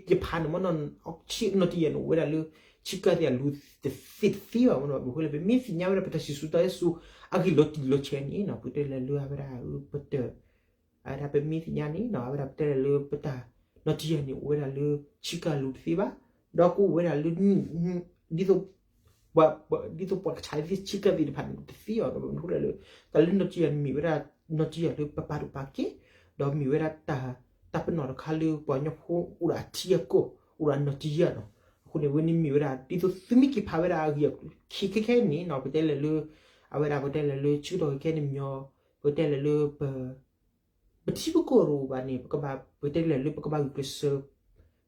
ယဖးန့ၣ်မ့ၢ်နီၤ, ဆ့ကၤနီၣ်တယၢ်န့ၣ် အိၣ်ဝဲဒၣ်လၢ ဆ့ကၤသ့ၣ်အလိၤတသ့တသ့ဘၣ်မ့ၢ်နီၤ, ဘၣ်မနုၤအဃိလဲၣ် ပမ့ၢ်သ့ၣ်ညါဝဲဒၣ်ပတၢ်စံၣ်စိၤတဲစိၤ အဂ့ၢ်လီၤတံၢ်လီၤဆဲးန့ၣ်နီၤ, ပတဲလၢလၢအဝဲဒၣ် ပတၢ် အဝဲဒၣ်ပမ့ၢ်သ့ၣ်ညါန့ၣ်နီၤ အဝဲဒၣ်ပတဲလၢလၢပတၢ်နီၣ်တယၢ်န့ၣ် အိၣ်ဝဲဒၣ်လၢ ဆ့ကၤလိၤတသ့ဘၣ်, ဒီးကအိၣ်ဝဲဒၣ်လၢ ဒ်သိး ဒ်သိးပှၤကဆါသ့ၣ် ဆ့ကၤသ့ၣ်တဖၣ်န့ၣ် တသ့အီၤနီၤ, ဘၣ်မနုၤအဃိလဲၣ်လၢ တၢ်လၢနီၣ်တယၢ်န့ၣ် မ့ၢ်ဝဲဒၣ် နီၣ်တယၢ်လၢပပာ်ဒိၣ်ပာ်ကဲ, ဒီးမ့ၢ်ဝဲဒၣ်တၢ် တၢ်ပနီၣ်တခါလၢပှၤကညီဖိအိၣ်ဒီးအထံအကီၢ် အိၣ်ဒီးနီၣ်တယၢ်နီၤ, အဃိန့ၣ် ဝဲန့ၣ်မ့ၢ်ဝဲဒၣ် ဒ်သိးသုမ့ၢ်က့ၤဖးဝဲဒၣ်အဂ့ၢ်အကျိၤ ခံခဲခဲန့ၣ်နီၤ ပတဲလၢလၢ အဝဲဒၣ်ပတဲလၢလၢ ဆၢကတီၢ်ခဲခဲန့ၣ်မ့ၢ် ပတဲလၢလၢပ ပထံပကီၢ်တအိၣ်ဘၣ်န့ၣ် ပကဘၣ် ပတဲလၢလၢပကဘၣ်ဂုာ်ကျဲးစၢး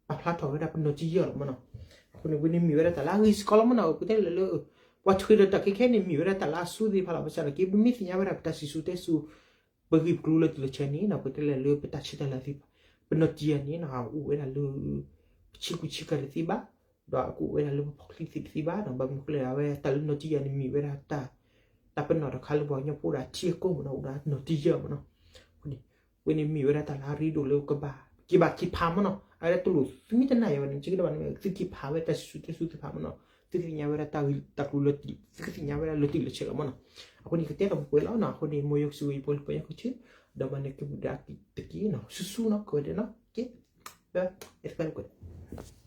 ပာ်ဖျါထီၣ်ဝဲဒၣ်ပနီၣ်တယၢ်လီၤမ့ၢ်နီၤ, အဃိန့ၣ် ဝဲန့ၣ်မ့ၢ်ဝဲဒၣ်တၢ်လၢအဂ့ၢ်စ့ၢ်ကီးလီၤမ့ၢ်နီၤ, ပတဲလၢလၢ ပှၤထွဲဒီးတၢ်ခဲခဲန့ၣ် မ့ၢ်ဝဲဒၣ်တၢ်လၢအဆိသ့ၣ်တဖၣ်လီၤ, ဘၣ်ဆၣ်သနာ်က့ ပမ့ၢ်သ့ၣ်ညါဝဲဒၣ်ပတၢ်စံၣ်စိၤတဲစိၤ ပဂ့ၢ်ပကျိၤလၢတံၢ်လၢဆဲးန့ၣ်နီၤ ပတဲလၢလၢပတၢ်ဆဲးတၢ်လၤသ့ၣ်တဖၣ် ပနီၣ်တယၢ်န့ၣ်နီၤ အအိၣ်ဝဲဒၣ်လၢ ပဆ့ကူဆ့ကၤတသ့ဘၣ်, ဒီးအကအိၣ်ဝဲဒၣ်လၢပဖီၣ်ချံသ့ၣ်တသ့ဘၣ်နီၤ, ဘၣ်မနုၤအဃိလဲၣ် အဝဲတၢ်လၢနီၣ်တယၢ်န့ၣ်မ့ၢ်ဝဲဒၣ်တၢ် တၢ်ပနီၣ်တခါလၢပှၤကညီဖိအိၣ်ဒီးထံအကိာ်မ့ၢ်နီၤ, အိၣ်ဒီးနီၢ်တယၢ်မ့ၢ်နီၤ. အဃိန့ၣ် ဝဲန့ၣ်မ့ၢ်ဝဲဒၣ်တၢ်လၢအရ့ဒိၣ်လၢကဘၣ်က့ၤဘၣ်က့ၤဖးမ့ၢ်နီၤ. အဝဲဒၣ်တလိၣ်သုမ့ၢ်တနာ်ယၤဘၣ်န့ၣ် က့ၤကဒီးဘၣ်န့ၣ် သုက့ၤဖးဝဲတၢ်စံၣ်စိၤတဲစိၤသ့ၣ်တဖၣ်မ့ၢ်နီၤ. သုကသ့ၣ်ညါဝဲဒၣ်တၢ်ဂ့ၢ်တၢ်ကျိၤလၢာ်တံၢ်, သုကသ့ၣ်ညါဝဲဒၣ်လၢာ်တံၢ်လၢာ်ဆဲးလီၤမ့ၢ်နီၤ. အဃိန့ၣ် ကတဲသကိးဝဲလီၤနီၤ. အဃိန့ၣ် မ်ယွၤကဆိၣ်ဂ့ၤယပှၤလၢပှၤကညီခဲလၢာ်, ဒီးမၤနၢၤက့ၤပှၤဒၣ်တက့ၢ်နီၤ. ဆူၣ်ဆူၣ်နီၤ ကိးဂၤဒဲးနီၤ. ကဲ, အဲၣ်တကဲလၢကိးဂၤဒဲး.